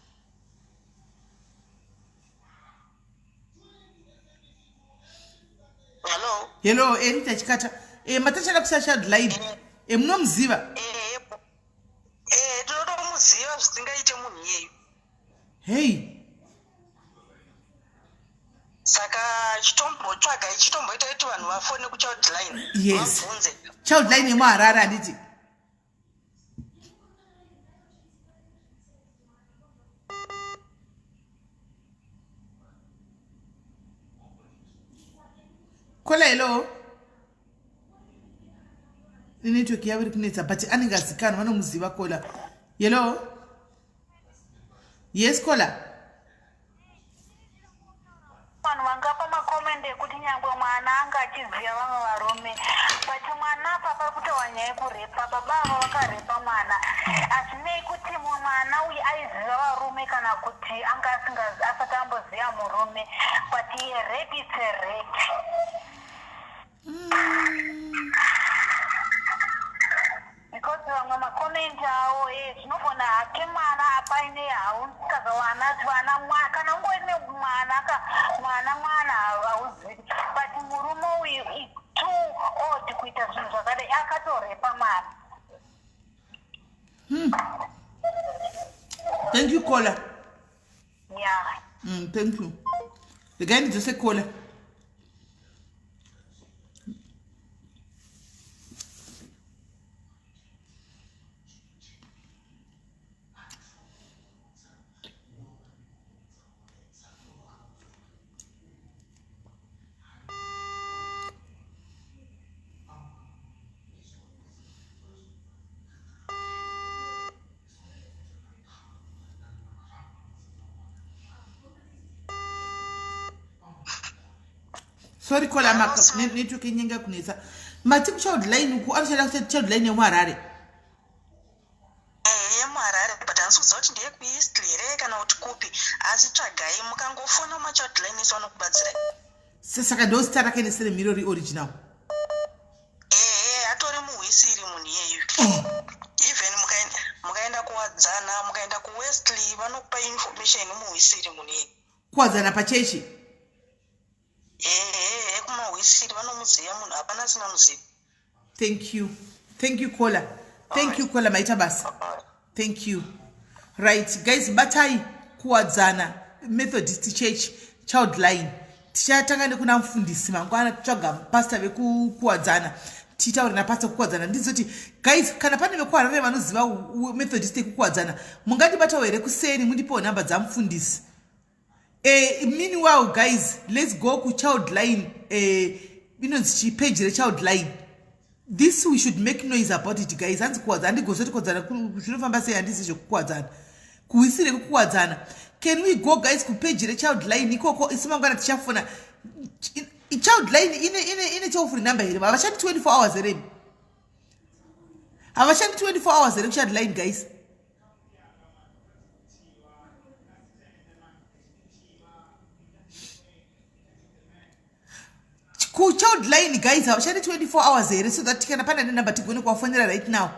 Hello, Erita Chikata. Eh, matachada kusa child line. Eh, munomuziva? Eh, eh, tinotomuziva zvisingaite munhu iyeyu. Hey. Saka chitombotsvaga chitomboita kuti vanhu vafone kuchild line. Yes. Vabvunze. Child line yemuHarare handiti? Kola hello. Network yavo iri kunetsa but anenge azikanwa vanomuziva kola. Hello. Yes kola. Vanhu vangapa makomende ekuti nyangwe mwana anga achiziva vamwe varume, but mwana apa pari kutaura nyaya yekurepa. Baba ava vakarepa mwana, hazvinei kuti mwana uyu aiziva varume kana kuti anga asingazi, asati amboziva murume, but a rape is a rape. Because vamwe makomenti awo zvinogona hake mwana apaine hausikazowana vana mwana kana ungori nemwana ka mwana mwana hauzivi, but murume uyu is too old kuita zvinhu zvakadai, akatorepa mwana. Thank you caller. Yeah. Thank you. Regai ndidzose caller. Sorry caller, network inyenga kunetsa. Mati kuchild line uku anoshanda kuchild line yemuHarare. YemuHarare, but handisi kuziva kuti ndeyekuEastlea here kana kuti kupi, asi tsvagai mukangofona machild line isu vanokubatsirai. Saka ndo zita rake neseremiro reoriginal. Ehe, atori muhwisiri munhu iyeyu. Even mukaenda kuWadzana, mukaenda kuWestley, vanokupa information, muhwisiri munhu iyeyu. Kuwadzana pachechi? Ehe, kumahwisiri vanomuziva munhu, hapana asina muzivi. Thank you. Thank you caller. Thank you caller, maita basa. Thank you. Right guys, batai Kuwadzana Methodist Church child line. Tichatanga nekuna mufundisi mangwana, titsvaga pastor vekuKuwadzana, titaure napastor kuKuwadzana. Ndizoti guys, kana pane vekuHarare vanoziva Methodist yekuKuwadzana, mungandibatawo here kuseni mundipewo nhamba dzamufundisi? Meanwhile guys, let's go kuchild line, inonzi chipage rechild line. This we should make noise about it guys. Hanzi Kuwadzana, handigozoti Kuwadzana zvinofamba sei, handisi zvekuKuwadzana, kuwisire kuKuwadzana. Can we go guys kupeji rechild line ikoko? Isi mangwana tichafona child line. Ine toll free number here? Havashandi 24 hours here? Havashandi 24 hours here kuchild line guys? Kuchild line guys, havashandi 24 hours here, so that kana pane nenumber tigone kuvafonera right now?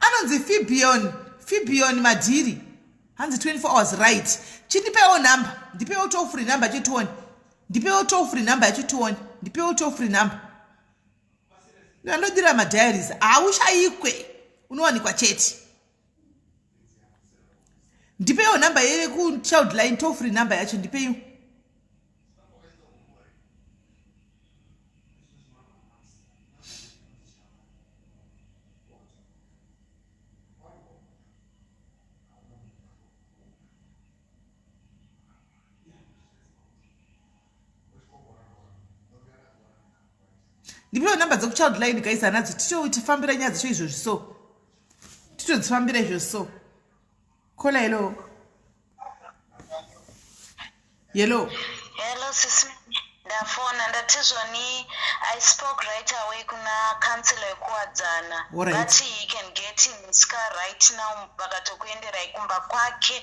Anonzi Fibion, Fibion Madhiri. Hanzi 24 hours, right. Chindipewo number, ndipewo toll free number yacho tione. Ndipewo toll free number yacho tione. Ndipewo toll free number. Andodira madiaries, haushayikwe, unowanikwa chete. Ndipewo namba yekuchild line, toll free number yacho ndipeiwo. Ndipewo namba dzekuchild line guys, anadzo tichofambira nyaya dzacho izvozvi, so titodzifambira izvozvi. So caller, hello, hello. Hello sisi, ndafona ndati zvoni I spoke right away kuna councillor yekuWadzana. Vati he can get in his car right now, vakatokuenderai kumba kwake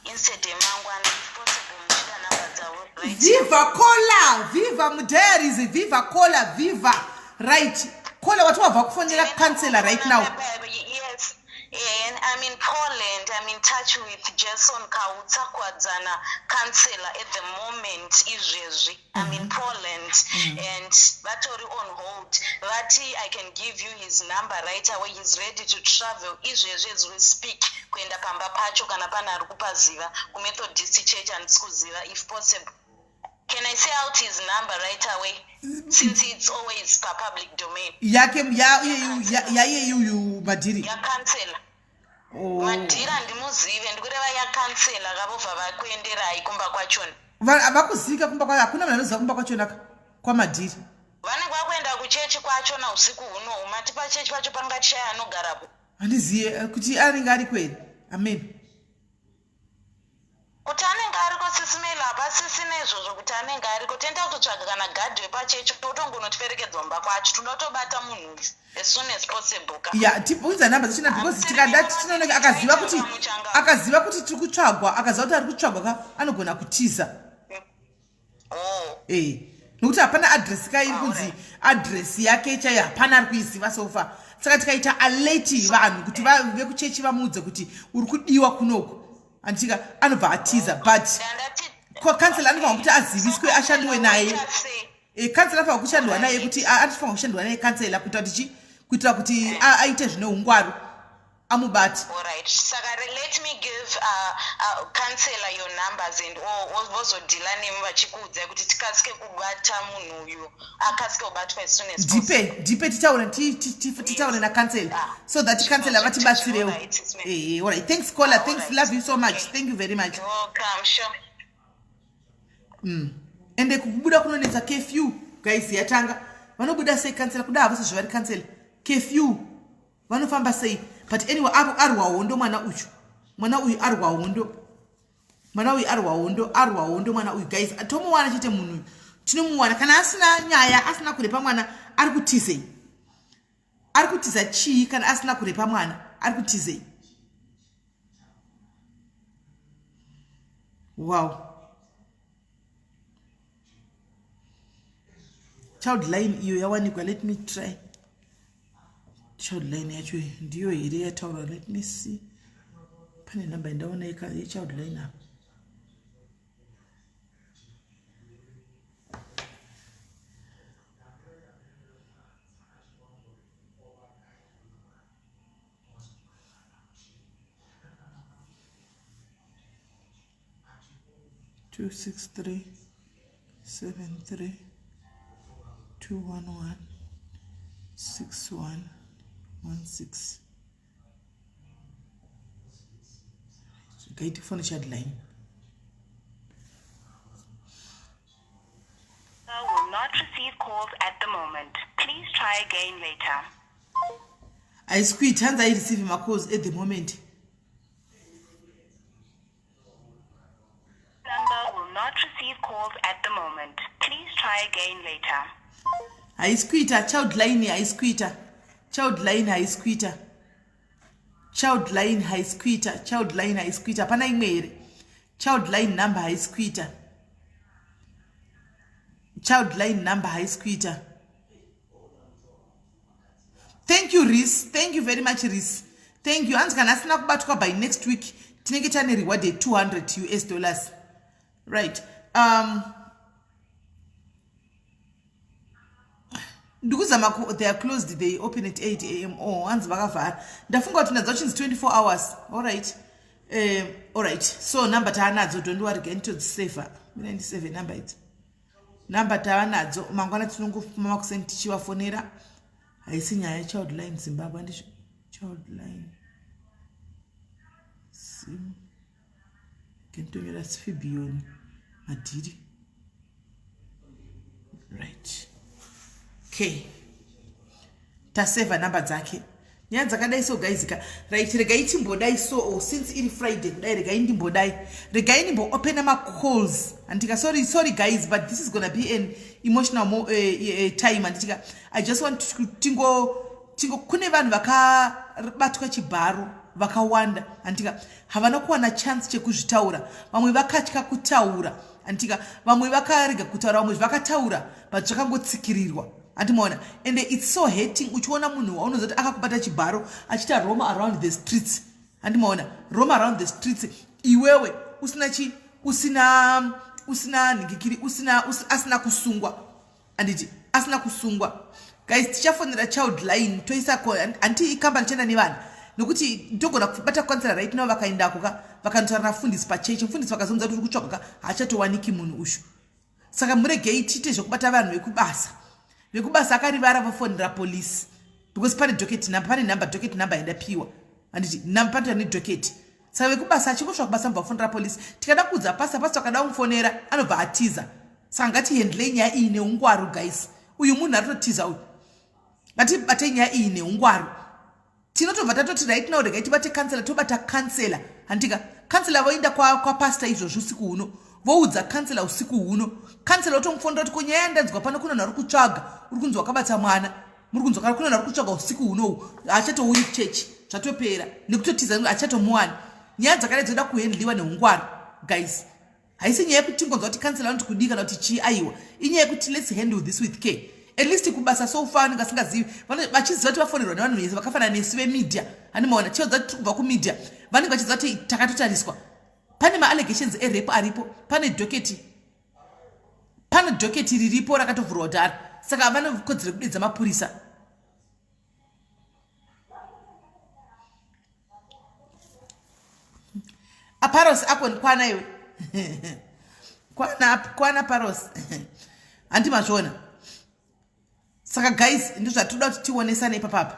instead yemangwana, if possible muchida namba dzavo right. right. Viva Cola, viva mudiaries, viva Cola, viva. Right. Cola wati wabva kufonera councillor right now. Yes. And I'm in Poland. I'm in touch with Jason Kautsa Kwadzana, councillor at the moment. Izvezvi. I'm in Poland and vatori on hold. Vati, I can give you his number right away. He's ready to travel. Izvezvi as we speak. Kuenda pamba pacho kana pana ari kupaziva kuMethodist Church handisi kuziva if possible. Can I say out his number right away? Since it's always per public domain. Yake ya yaiye uyu Madhiri. Yakansela. Oh. Madhiri handimuzive, ndikureva yakansela kavobva vakuenderai kumba kwachona. Vakuzivika kumba kwayo, hakuna munhu anoziva kumba kwachona kwaMadhiri. Vanenge vakuenda kuchechi kwachona usiku hunohu, mati pachechi pacho pangatishaya anogarapo. Handiziye kuti anenge ariko here, amen. Kuti anenge ariko sisimelo hapasisina izvozvo kuti anenge ariko, toenda kutotsvaga kana gadhi wepachechi otongonotiperekedzwa mumba kwacho, toda kutobata munhu uyu as soon as possible ka. Ya, tiunza namba dzachona because tikada tinonoka akaziva kuti tiri kutsvagwa, akaziva kuti ari kutsvagwa ka, anogona kutiza. Oh. Eh, nokuti hapana adresi ka iri kunzi adresi yake chaiyo, hapana ari kuiziva so far. Saka tikaita alert vanhu kuti vekuchechi vamuudze kuti uri kudiwa kunoku, anditika anobva atiza, but Ndandati kansela anofanira kuti aziviswe, ashandiwe naye. Kansela anofanira kushandwa naye kuti anofanira kushandwa naye kansela kuitira kuti chi kuitira kuti aite zvine ungwaru amubate. Alright, saka let me give councillor your numbers and vozodhila nemi vachikuudzai kuti tikasike kubata munhu uyu, akasike kubatwa as soon as possible. Ndipe titaure titaure nakansela so that kansela vatibatsirewo. Alright, it's me. Alright, thanks caller, thanks. Alright. Love you so much. Okay. Thank you very much. You're welcome, sure. Ende kubuda kunonetsa, curfew guys yatanga, vanobuda sei kansela? Kuda havo sezvo vari kansela, curfew vanofamba sei? But anyway, arwa hondo mwana uyu, mwana uyu arwa hondo, mwana uyu arwa hondo, arwa hondo mwana uyu guys. Tomuwana chete munhu uyu, tinomuwana kana asina nyaya, asina kurepa mwana. Ari kutizei? Ari kutiza chii kana asina kurepa mwana? Ari kutizei? Wow, child line iyo yawanikwa. Let me try child line yacho, ndiyo here yataura? Let me see, pane nhamba yandaona yechild line apa. 263 73 211 6116. Ngaitifone child line. Will not receive calls at the moment. Please try again later. Haisi kuita, hanzi aireceive macalls at the moment. Number will not receive calls at the moment. Please try again later. Haisi kuita child line, haisi kuita child line, haisi kuita child line, haisi kuita child line, haisi kuita. Hapana imwe here? Child line number haisi kuita, child line number haisi kuita. Thank you Ris, thank you very much Ris, thank you. Hanzi kana asina kubatwa by next week tinenge tane reward ye200 US dollars. Right, ndikuzama they are closed, they open at 8 a.m. Oh, hanzi vakavhara, ndafunga kuti nadzo chinzi 24 hours. Allright, allright, so number taanadzo, don't worry, ganitodziseva mina ndiseve number idzi, number tava nadzo. Mangwana tinongofuma makuseni tichivafonera, haisi nyaya. Child line Zimbabwe, handizvo? Child line Zim, genditonyora Fibion Madhiri. Right, okay, tasevha namba dzake. Nyaya dzakadai so guys ka. Right, regai timbodai so. Oh, since iri Friday kudai, regai ndimbodai, regai ndimboopena macalls, handika? Sorry, sorry guys, but this is gonna be an emotional time, handitika? I just want to tingo kune vanhu vakabatwa chibharo vakawanda, handika? Havana kuwana chance chekuzvitaura, vamwe vakatya kutaura. Anditika vamwe vakarega kutaura, vamwe vakataura but zvakangotsikirirwa. Andimaona, and it's so hurting uchiona munhu waunoziva kuti akakubata chibharo achiita roam around the streets. Andimaona, roam around the streets, iwewe usina chi usina usina nhingikiri, usina asina kusungwa. Anditi asina kusungwa. Guys, tichafonera child line, toisa hanti ikambani tichaenda nevana, nokuti togona kubata councillor right now. Vakaendako ka, vakanotaura nafundisi pachechi, mufundisi vakazomudza kuti uri kutsvagwa ka, haachatowaniki munhu ushu. Saka muregei tiite zvekubata vanhu vekubasa. Vekubasa akarivara vofonera polisi, because pane docket number, pane number, docket number yandapiwa. Handiti panoita nedocket. Saka vekubasa achingosvika kubasa mubva kufonera polisi. Tikada kuudza pasta, pasta akada kumufonera anobva atiza. Saka ngatihandlei nyaya iyi neungwaru, guys. Uyu munhu aritotiza uyu. Ngatibatei nyaya iyi neungwaru. Tinotobva tatoti right now regai tibate councillor. Tobata councillor, handika? Councillor voenda kwapasta kwa izvozvi usiku huno, voudza councillor usiku huno. Councillor otomufonera kuti ko nyaya yandanzwa pano, kuna munhu ari kutsvaga, uri kunzi wakabata mwana, muri kunzwa kana kuna munhu ari kutsvaga usiku hunohu. Haachatouyi kuchechi, zvatopera nekutotiza, hachatomuwani. Nyaya dzakadai dzoda kuhandliwa neungwaru, guys. Haisi nyaya yekuti tingonzwa kuti councillor anoti kudii kana kuti chii. Aiwa, inyaya yekuti let's handle this with care. At least kubasa so far vanenge vasingazivi, vachiziva kuti vafonerwa nevanhu vese vakafanana nesu vemedia. Handimaona chiodza tiri kubva kumedia, vanenge vachiziva kuti takatotariswa. Pane maallegations erape aripo, pane docket, pane docket riripo rakatovhurwa kudhara. Saka vanokodzero kudedza mapurisa. Aparos ako, kwana iwe, kwana, kwana Paros. Handi mazviona? Saka guys, ndozvatinoda kuti tionesane ipapapa.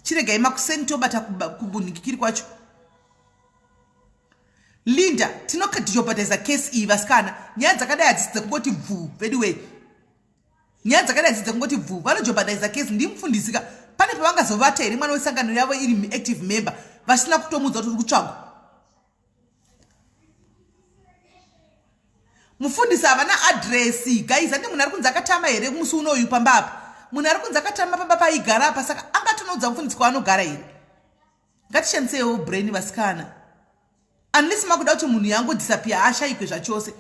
Chiregai makuseni tobata kubunhikikiri kwacho. Linda, tinokadijobhadhaisa kesi iyi, vasikana. Nyaya dzakadai hadzisi dzekungoti bvuu vediway. Nyaya dzakadai hadzisi dzekungoti bvuu. Vanojobhadhaisa kesi. Ndimufundisika, pane pavangazovata here mwana wesangano yavo iri active member vasina kutomudza kuti uri kutsvagwa? Mufundisi havana adresi, guys. Handi munhu ari kunzi akatama here musi unoyu pamba apa? Munhu ari kunzi akatama pamba paigara apa, saka angatonoudza mufundisi kwaanogara here? Ngatishandiseiwo brain, vasikana, unless makuda kuti munhu yangodisappear, ashayikwe zvachose.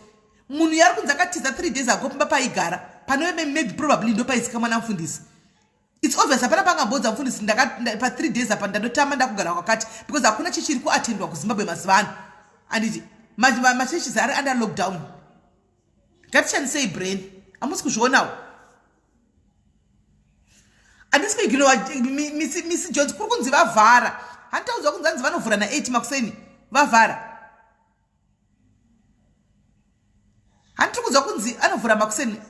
Munhu yari kunzi akatiza 3 days ago pamba paigara, panove maybe probably ndo paisika mwana mufundisi. It's obvious hapana pangambodza mufundisi pa3 days apa ndandotama, ndakugara kwakati, because hakuna chichiri kuatendwa kuZimbabwe mazuva ano. Anditi machurches ari under lockdown? Ngatishandisei brain. Hamusi kuzvionawo? Handisi kuignora Misi Jones. Kuri kunzi vavhara. Handitaudzwa kunzi hanzi vanovhura na8 makuseni, vavhara. Handitiri kunzwa kunzi anovhura makuseni,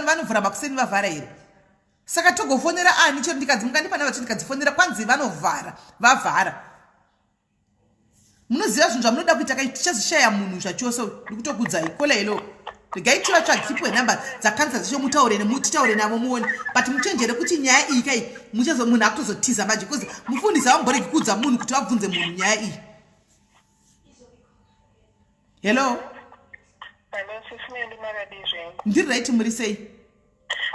vanovhura makuseni, vavhara here? Saka togofonera ani? Chero ndikadzi mukandipa nava, ndikadzifonera kwanzi vanovhara, vavhara. Munoziva zvinhu zvamunoda kuita kai, tichazishaya munhu zvachose. Ndikutokudzai kola. Hello, regai tivatsvage, tipiwe nhamba dzakanisa dzacho, mutaure, titaure navo muone. But muchenjere kuti nyaya iyi kai, muchazo munhu akutozotiza manje, because mufundisi havamboregi kuudza munhu kuti vabvunze munhu nyaya iyi. Hello. Hello, sisi Melly, makadii zvenyu? Ndiri right, muri sei?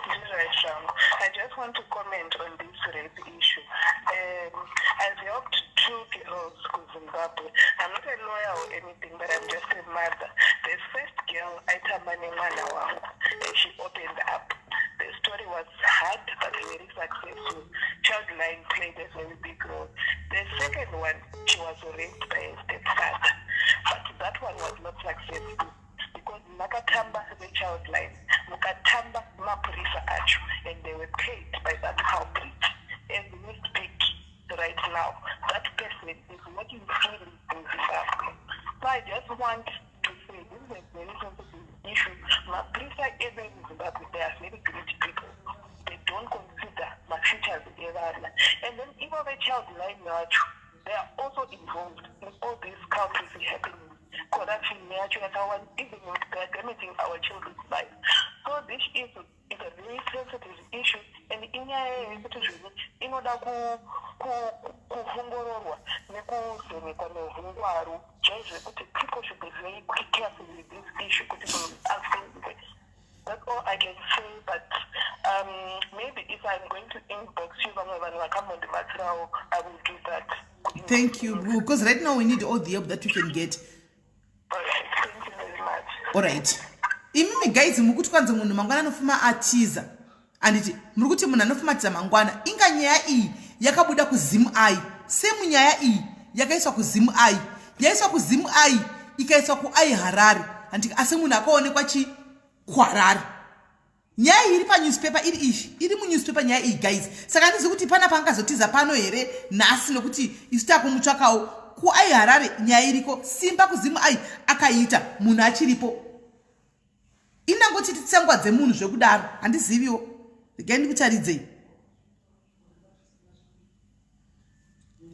Ndiri right zvangu. I just want to comment on this rape issue. I've helped two girls to Zimbabwe. I'm not a lawyer or anything, but I'm just a mother. The first girl, aitamba nemwana wangu, and she opened up. The story was hard but very successful. Childline played a very big role. The second one, she was raped by a stepfather, but that one was not successful because makatamba veChildline, mukatamba mapurisa acho, and they were paid by that culprit. As we speak right now, that person is working freely in Zimbabwe. So I just want to say this is a very sensitive issue. Mapurisa edu in Zimbabwe, they are very great people. They don't consider mafutures evana. And then ivo veChildline vacho, they are also involved in all these culprits happening. Corruption yacho yakawanda, even they are damaging our children's lives. So this is a very sensitive issue, and inyaya yekuti zvinhu inoda kuongororwa nekuvhenekwa neungwaru chaizvo, yekuti people should be very careful with this issue kuti munhu asungwe. That's all I can say, but maybe if I'm going to inbox you, vamwe vanhu vakambondibatsirawo, I will do that. Thank you, because right now we need all the help that we can get. All right, thank you very much. All right. Imimi guys mukuti kwanzi munhu mangwana anofuma atiza. Anditi muri kuti munhu anofuma atiza mangwana. Inga nyaya iyi yakabuda kuZim Eye. Same nyaya iyi yakaiswa kuZim Eye. Yaiswa kuZim Eye ikaiswa kuAi Harare. Anditi asi munhu akaonekwa chi kuHarare. Nyaya iyi iri panewspaper iri iyi iri munewspaper nyaya iyi guys. Saka handizivi kuti pana paangazotiza pano here nhasi nokuti isu takumutsvakawo kuai Harare nyaya iriko simba kuzimu ai akaita munhu achiripo. Inangoti titsangwa dzemunhu zvekudaro handiziviwo. Regai ndikutaridzei.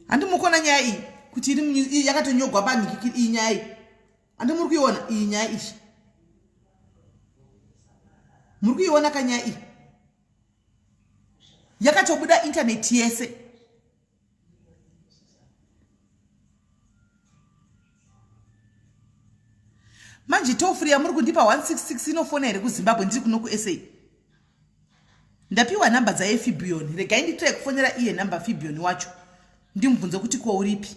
Handi mukona nyaya iyi kuti iri yakatonyogwa panhikikiri iyi nyaya iyi. Handi muri kuiona iyi nyaya iyi. Muri kuiona ka nyaya iyi. Yakatobuda internet yese. Manje toll free yamuri kundipa 166 inofona here kuZimbabwe ndiri kuno kuSA? Ndapiwa nhamba dzaye Fibion. Regai nditry kufonera iye nhamba Fibion wacho. Ndimubvunze kuti ko uripi.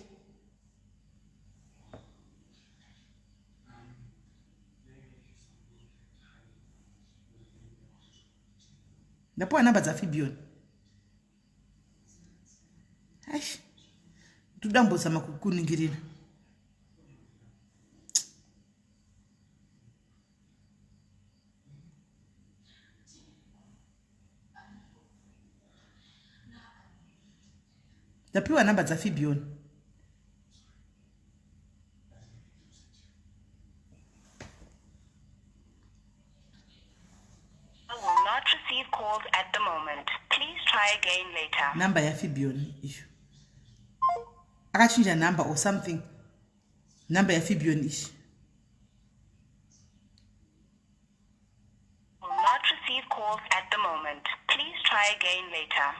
Ndapiwa nhamba dzaFibion. Aish. Ndoda kumbozama kukuningirira. Ndapiwa nhamba dzaFibion. Will not receive calls at the moment. Please try again later. Number yaFibion iyo. Akachinja number or something. Number yaFibion ishi. Will not receive calls at the moment. Please try again later.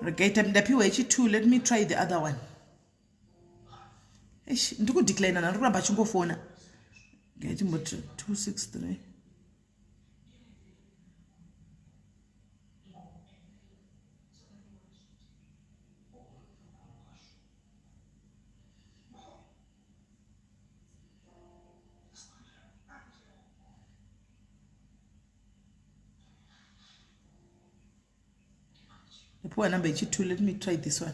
Regai ndapiwa yechi2 let me try the other one. Eish, ndikudecline ndiri kuramba chingofona. Regai timboti 263. Ndapiwa number yechi2 let me try this one.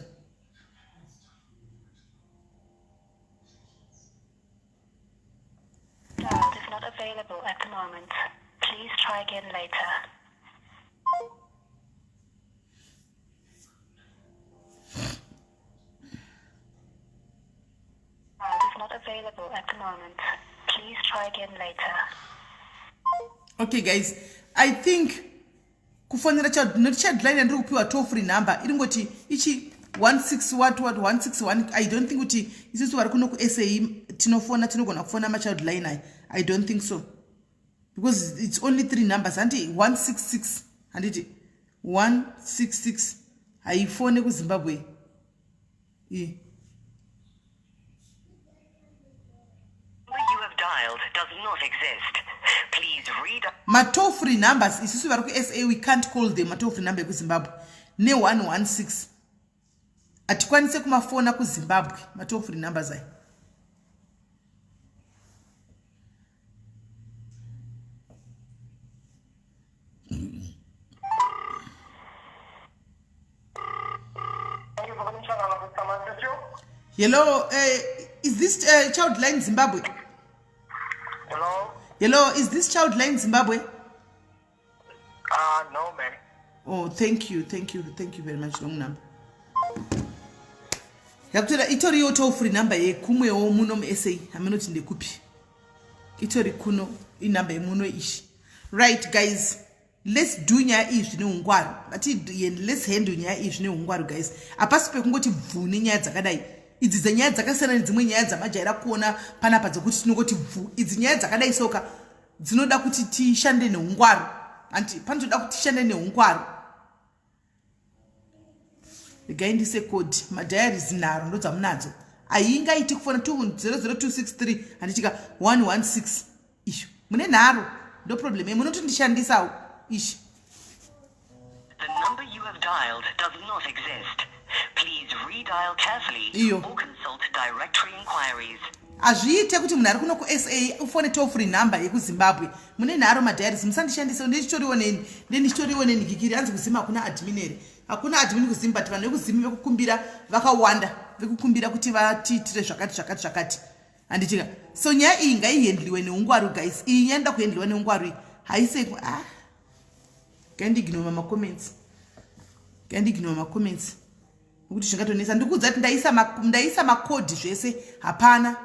Dialed is not available at the moment. Please try again later. Dialed is not available at the moment. Please try again later. Okay guys, I think kufonera child not child line yandiri kupiwa toll free number iri ngoti ichi 16 what what 161. I don't think kuti isusu vari kuno kuSA tinofona tinogona kufona ma child line aya. I don't think so because it's only 3 numbers. Hanti 166 handiti 166 haifone kuZimbabwe. I. You have dialed does not exist. Please read. Ma toll free numbers isusu vari kuSA we can't call them ma toll free number ekuZimbabwe ne 116 hatikwanise kumafona kuZimbabwe ma toll free numbers aya. Hello, is this Childline Zimbabwe? Hello? Hello, is this Childline Zimbabwe? No, ma'am. Oh, thank you, thank you, thank you very much. Wrong number. Yakutora itoriwo toll free number yekumwewo muno muSA haminoti ndekupi. Itori kuno inumber yemuno ishi. Right guys, let's do nyaya iyi zvine ungwaru. Ati let's handle nyaya iyi zvine ungwaru guys. Hapasi pekungoti bvu nenyaya dzakadai. Idzi dzenyaya dzakasiyana nedzimwe nyaya dzamajaira kuona panapa dzekuti tinongoti bvu. Idzi nyaya dzakadai soka dzinoda kuti tishande neungwaru. Anti panotoda kuti tishande neungwaru. Regai ndise code madiaries nharo ndodzamunadzo. Aingaiti kufona 200263 handichika 116 isho. Mune nharo ndo problem yemu munotondishandisawo ishi. The number you have dialed does not exist. Please redial carefully Iyo. or consult directory inquiries. Hazviite kuti munhu ari kuno kuSA ufone toll free number yekuZimbabwe. Mune nharo madiaries, musandishandise. Ndichitoriwo neni, ndendichitoriwo neni gikiri. Hanzi kuZim hakuna admin here? Hakuna admin kuZim, but vanhu vekuZim vekukumbira vakawanda, vekukumbira kuti vatiitire zvakati zvakati zvakati, handitika? So nyaya iyi ngaihendliwe neungwaru, guys. Iyi nyaya inoda kuhendliwa neungwaru iyi, haise. Ah, ngandiignore macomments, ngandiignore macomments, nekuti zvingatonetsa. Ndikuudza kuti ndaisa makodhi zvese, hapana,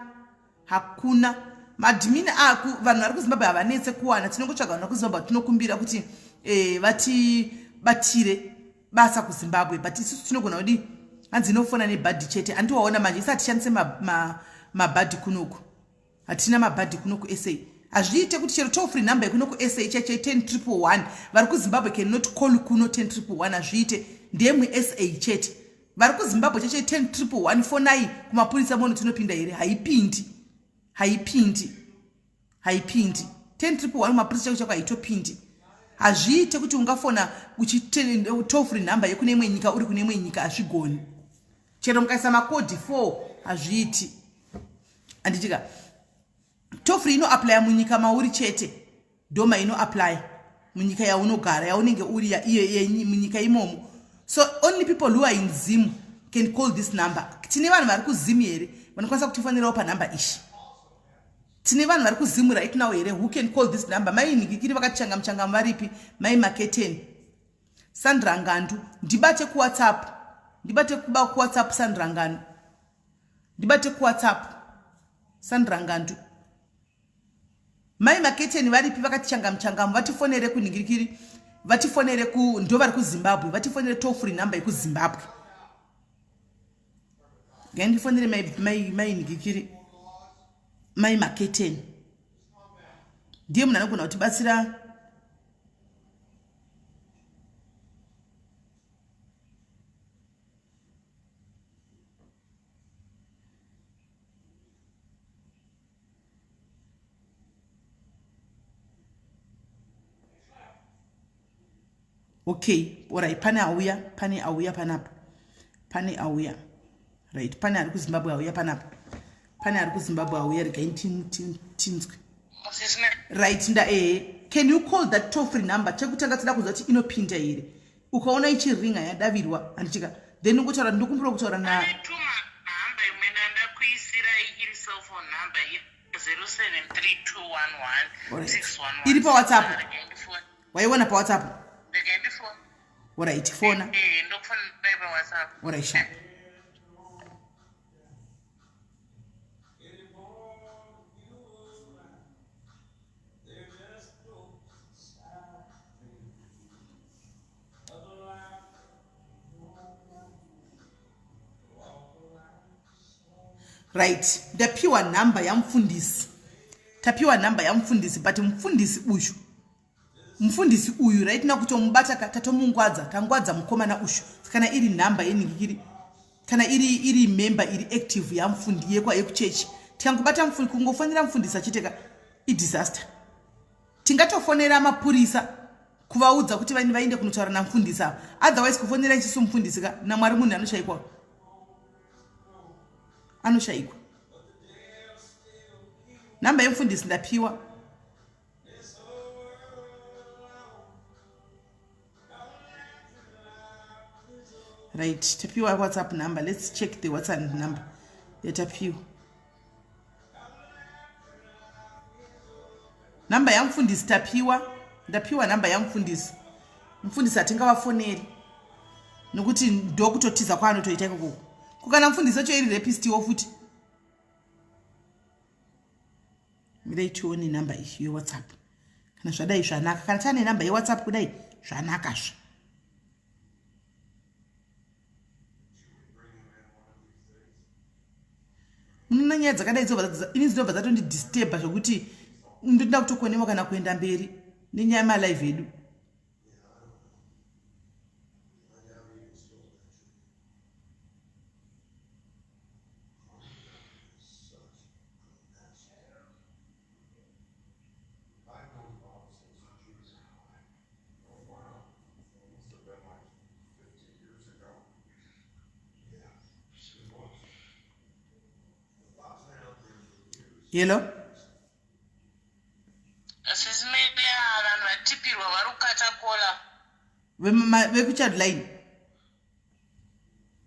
hakuna maadmin aku. Vanhu vari kuZimbabwe havanetse kuwana. Tinongotsvaga vanhu vari kuZimbabwe, tinokumbira kuti vatibatire basa kuZimbabwe, but isusu tinogona kudi. Hanzi inofona nebhadhi chete, handiwaona manje. Isi hatishandise mabhadhi kunoku, hatina mabhadhi kuno kuSA. Hazviite kuti chero toll free number yekuno kuSA chaichai 10111, vari kuZimbabwe cannot call kuno 10111. Hazviite, ndemuSA chete. Vari kuZimbabwe chaichai 10111, fonai kumapurisa mono tinopinda here? Haipindi, haipindi, haipindi. 10111 kumapurisa chako chako haitopindi. Hazviite kuti ungafona toll free number yekune imwe nyika uri kune imwe nyika. Hazvigoni, chero mukaisa makodhi 4, hazviiti, handitika? Toll free inoapplya munyika mauri chete, ndoma inoapplya munyika yaunogara, yaunenge uri iye munyika imomo. So only people who are in Zim can call this number. Tine vanhu vari kuZim here vanokwanisa kutifonerawo panhamba ishi? Tine vanhu vari kuZim right now here who can call this number? Mai Nhikikiri vakatichanga muchangamu varipi? Mai Maketeni, Sandra Ngandu, ndibate kuWhatsApp, ndibate kuba kuWhatsApp. Sandra Ngandu, ndibate kuWhatsApp. Sandra Ngandu, Mai Maketeni varipi? Vakati changamu changamu, vatifonere kunhingirikiri, vatifonere ku, ndo vari kuZimbabwe, vatifonere toll free number yekuZimbabwe. Ngaindifonere mai Nhingikiri, Mai Maketeni ndiye munhu anogona kutibatsira. Okay, alright, pane auya, pane auya panapa, pane auya, right? Pane ari kuZimbabwe auya panapa, pane ari kuZimbabwe auya. Regai tinzwe. Right, nda ehe, can you call that toll free number? Chekutanga tida kunzwa kuti inopinda here. Ukaona ichiringa, yadavirwa, handitika? Then ungotaura, ndokumbira kutaura na Hamba imwe ndandakuisira iri cellphone number 07321161. Iri paWhatsApp, waiona paWhatsApp? Alright, fona. Ndokufonai paWhatsApp. Alright, sharp. Right, ndapiwa nhamba yamufundisi, tapiwa nhamba yamufundisi, but mufundisi uyu, mufundisi uyu right na kutomubata tatomungwadza, tangwadza mukomana uyu. Kana iri nhamba yeningikiri, kana iri member iri active yamufundi yekwa yekuchechi, tikangobata, kungofonera mufundisi achiteka idisaster. Tingatofonera mapurisa kuvaudza kuti vaende kunotaura namufundisi ava. Otherwise kufonera isusu mufundisi ka, naMwari munhu anoshayikwa, anoshayikwa. Nhamba yemufundisi ndapiwa. Right, tapiwa WhatsApp number. Let's check the WhatsApp number yatapiwa. Nhamba yamufundisi tapiwa, ndapiwa nhamba yamufundisi. Mufundisi hatingavafoneri nokuti ndokutotiza kwaanotoita ikokoko. Kukana mufundisi wacho iri rapistiwo futi. Mirai tione nhamba iyi yeWhatsApp. Kana zvadai zvanaka, kana taane nhamba yeWhatsApp kudai zvanakazve. Munoona nyaya dzakadai ini dzinobva dzatondidisturba zvokuti ndoda kutokonewa kana kuenda mberi nenyaya yemalive edu. Hello. Sisi Media, vanhu vatipirwa vari kukata kola. Vekuchild line.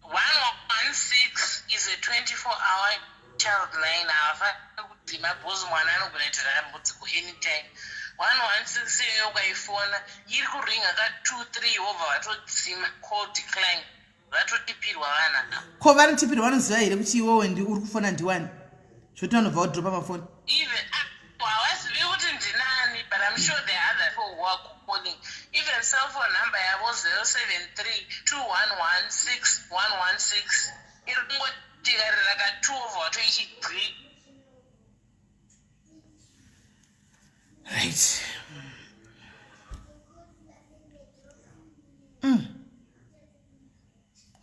116 is a 24 hour child line. Havafaniri kudzima because mwana anogona kuita dambudziko anytime. 116 iyoyo ukaifona iri kuringa ka 2 3 wobva vatodzima, call decline, vatotipirwa vana. Ko vanotipirwa vanoziva here kuti iwewe ndi uri kufona ndiwani? Zvoti vanobva vadropa mafoni. Even havazivi kuti ndinani, but I'm sure there are other people who are calling. Even cell phone number yavo 073 211 6116 iri kungotikarira ka 2 over watoichigwi. Right.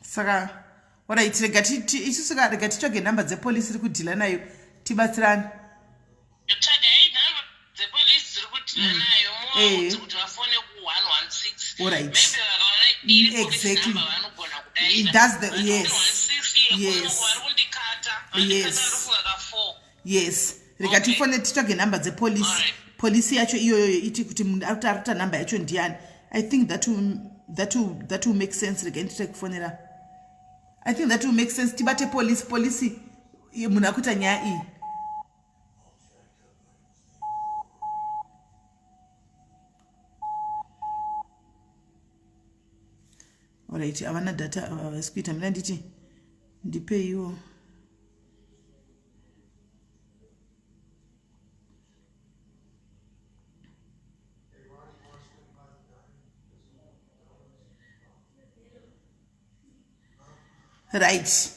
Saka alright, rega isusu ka rega titsvage nhamba dzepolisi iri kudhila nayo tibatsirane. Tsvagai nhamba dzepolisi dziri kudhila nayo, muvaudze kuti vafone ku116. Maybe vakaona iri police number vanogona kudaira. That's the But yes. 116 yekuno vari kundikata, vandikata ndofunga ka 4. Yes, rega tifone titsvage nhamba dzepolisi. Polisi yacho iyoyo iti kuti munhu ari kuti ari kuita nhamba yacho ndiani. I think that will make sense. Rega nditire kufonera. I think that will make sense. Tibate polisi, polisi munhu ari kuita nyaya iyi. Alright, havana data, havasi kuita. Mina nditi ndipeiwo. Right,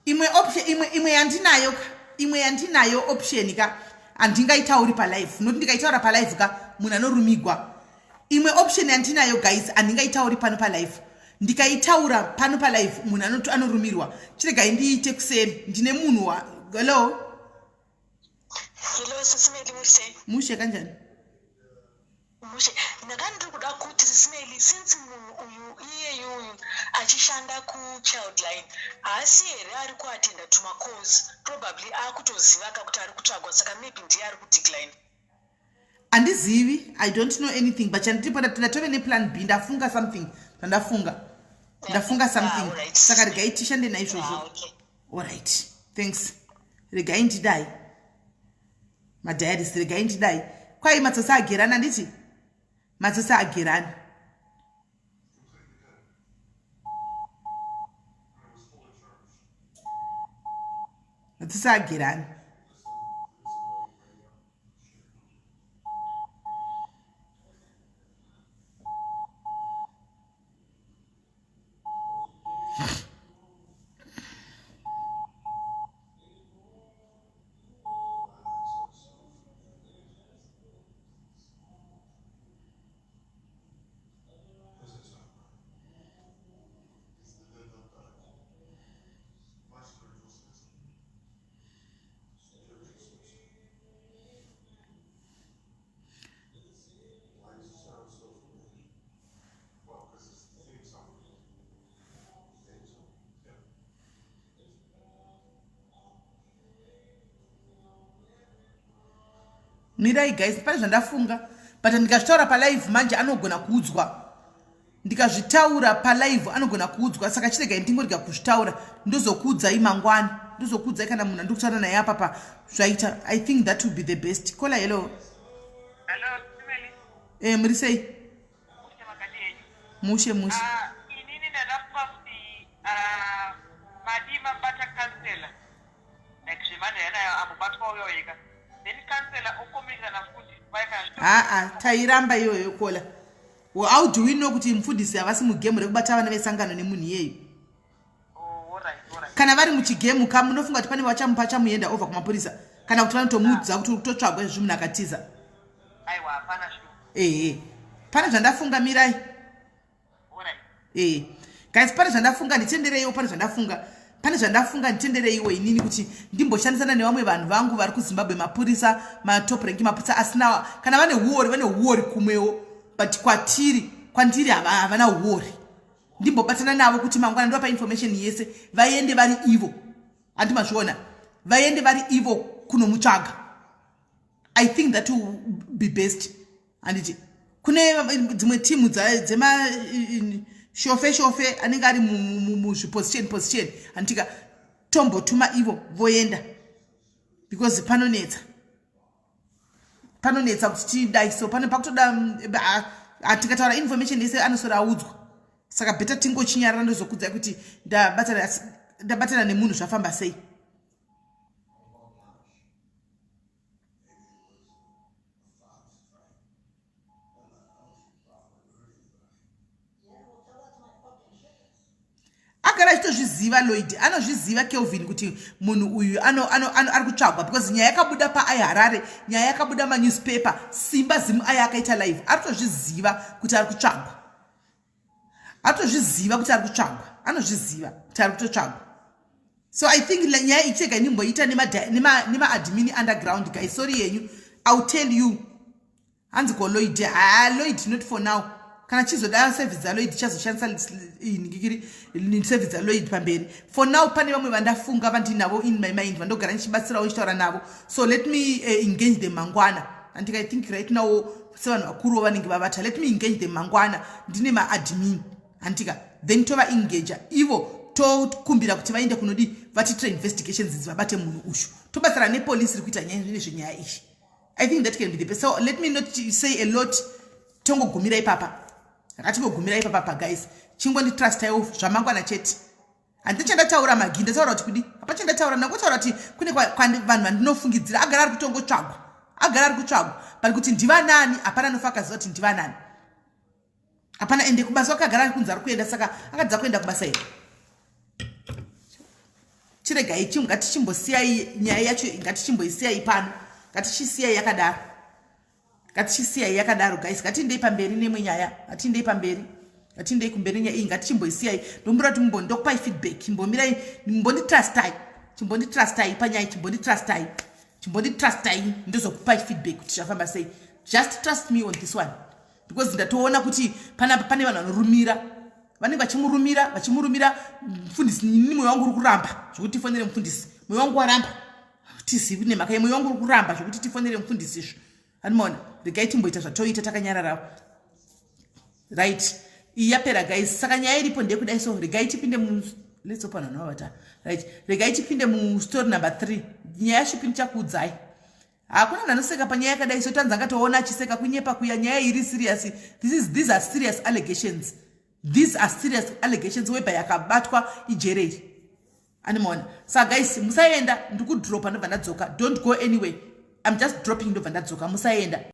imwe option, imwe yandinayo ka, imwe yandinayo option ka, handingaitauri palive, nokuti ndikaitaura palive ka munhu anorumigwa. Imwe option yandinayo guys, handingaitauri pano palive. Ndikaitaura pano palive munhu anorumirwa. Chiregai ndiite kuseri, ndine munhu wa. Hello. Hello, Sisi Meli, mushe? Mushe, kanjani? Mushe. Ndanga ndiri kuda kuti, Sisi Meli, since munhu uyu iyeyu uyu achishanda kuchildline, haasi here ari kuatenda tumacalls? Probably akutoziva ka kuti ari kutsvagwa, saka maybe ndiye ari kudecline. Handizivi, I don't know anything, but chandiripo ndatove neplan B. Ndafunga something, zvandafunga, ndafunga something. Saka regai tishande naizvozvo. Ah, okay. Alright, thanks. Regai ndidai madiaries, regai ndidai. Kwai matsotsi agerani, handiti matsotsi agerani? Matsotsi agerani. Mirai guys, pane zvandafunga, but ndikazvitaura palive manje anogona kuudzwa. Ndikazvitaura palive anogona kuudzwa, saka chiregai ndingorega kuzvitaura. Ndozokuudzai mangwana, ndozokuudzai kana munhu andiri kutaura naye apapa zvaita. I think that will be the best. Kola, hello. Hello, Simeli. Muri sei? Mushe, makadi henyu? Mushe, mushe. Ah, inini ndadafunga kuti madii mabata counsellor, like zvemanhu yana ambobatwa uyo ega, then counsellor ocommunicata nafundisi vai kana Haa, tairamba iyoyo kola. Well, how do we know kuti mufundisi havasi mugemu rekubata vana vesangano nemunhu iyeyo? Oh, alright. Kana vari muchigemu ka, munofunga kuti pane vachamupa chamuenda over kumapurisa, kana kuti vanotomuudza kuti uri kutotsvagwa izvi munhu akatiza? Aiwa, hapana sure. Ehe, pane zvandafunga, mirai. Ee guys, pane zvandafunga, nditendereiwo. Pane zvandafunga, pane zvandafunga, nditendereiwo inini kuti ndimboshandisana nevamwe vanhu vangu vari kuZimbabwe, mapurisa, matop rank mapurisa asina kana vane uori, vane uori kumwewo, but kwatiri, kwandiri havana uori. Ndimbobatana navo kuti mangwana ndovapa information yese, vaende vari ivo, handi mazviona, vaende vari ivo kunomutsvaga. I think that will be best. Handiti kune dzimwe timu dzema shofe shofe anenge ari muzviposition position, handitika tombotuma ivo voenda, because panonetsa, panonetsa kuti tidai. So pane pakutoda tikataura information yese anosora audzwa, saka better tingochinyarara. Ndozokudzai kuti ndabatana nemunhu zvafamba sei. Agara achitozviziva Lloyd, anozviziva Kelvin kuti munhu uyu ari kutsvagwa, because nyaya yakabuda paaiHarare, nyaya yakabuda manewspaper, Simba Zimu aya akaita live. Ari kutozviziva kuti ari kutsvagwa, atozviziva kuti ari kutsvagwa, anozviziva kuti ari kutotsvagwa. So I think nyaya ichega ndimboita nemaadmin underground. Guys, sorry yenyu, I will tell you. Hanzi ko Lloyd? Ha, Lloyd not for now. Kana chizoda service dzaLloyd, chazoshandisa ngikiri service dzaLloyd pamberi. For now pane vamwe vandafunga vandinavo in my mind, vandogara ndichibatsirawo, ndichitaura navo, so let me engage them mangwana. And I think right now sevanhu vakuruwo vanenge vavata. Let me engage them mangwana, ndine maadmin, handika? Then tovaengaja ivo, tokumbira kuti vaende kunodi vatiitira investigations idzi, vabate munhu ushu, tobatsira nepolisi iri kuita nyaya nezvenyaya iyi. I think that can be the best. So let me not say a lot, tongogumira ipapa, ngatingogumira ipapa pa guys, chingonditrustiwo zvamangwana chete. Handina chandataura magi, ndataura kuti kudi hapa chandataura, ndangotaura kuti kune vanhu vandinofungidzira agara ari kutongotsvagwa, agara ari kutsvagwa, but kuti ndivanani hapana anofa akaziva kuti ndivanani, hapana. Ende kubasa wakagara ari kunzi ari kuenda, saka akadza kuenda kubasa here? Chiregai, ngatichimbosiyai nyaya yacho, ngatichimboisiyai pano, ngatichisiyai yakadaro, ngatichisiyai yakadaro. Guys, ngatiendei pamberi nemwe nyaya, ngatiendei pamberi, ngatiendei kumberi nyaya iyi, ngatichimboisiyai. Ndombira kuti ndokupai feedback, mbomirai, chimbonditrustai, chimbonditrustai panyaya, chimbonditrustai, chimbonditrustai, ndozokupai feedback kuti zvafamba sei. Just trust me on this one, because ndatoona kuti panapa pane vanhu vanorumira, vanenge vachimurumira, vachimurumira mufundisi. Nini mwoyo wangu uri kuramba zvokuti tifonere mufundisi, mwoyo wangu waramba, tizivi nemhaka yemwoyo wangu uri kuramba zvokuti tifonere mufundisi izvo. Animaona, regai timboita zvatoita takanyararawo. Right, iyi yapera guys. Saka nyaya iripo ndeyekudai, so regai tipinde mu, let's open on vata. Right, regai tipinde mustory number 3. Nyaya yacho ndichakuudzai. Hakuna munhu anoseka panyaya yakadai, so tanzi angatoona achiseka, kunyepa kuya. Nyaya iri serious. These are serious allegations, these are serious allegations whereby yakabatwa ijereri, animaona. Saka guys, musaenda, ndikudropa ndobva ndadzoka. Don't go anyway, I'm just dropping ndobva ndadzoka, musaenda.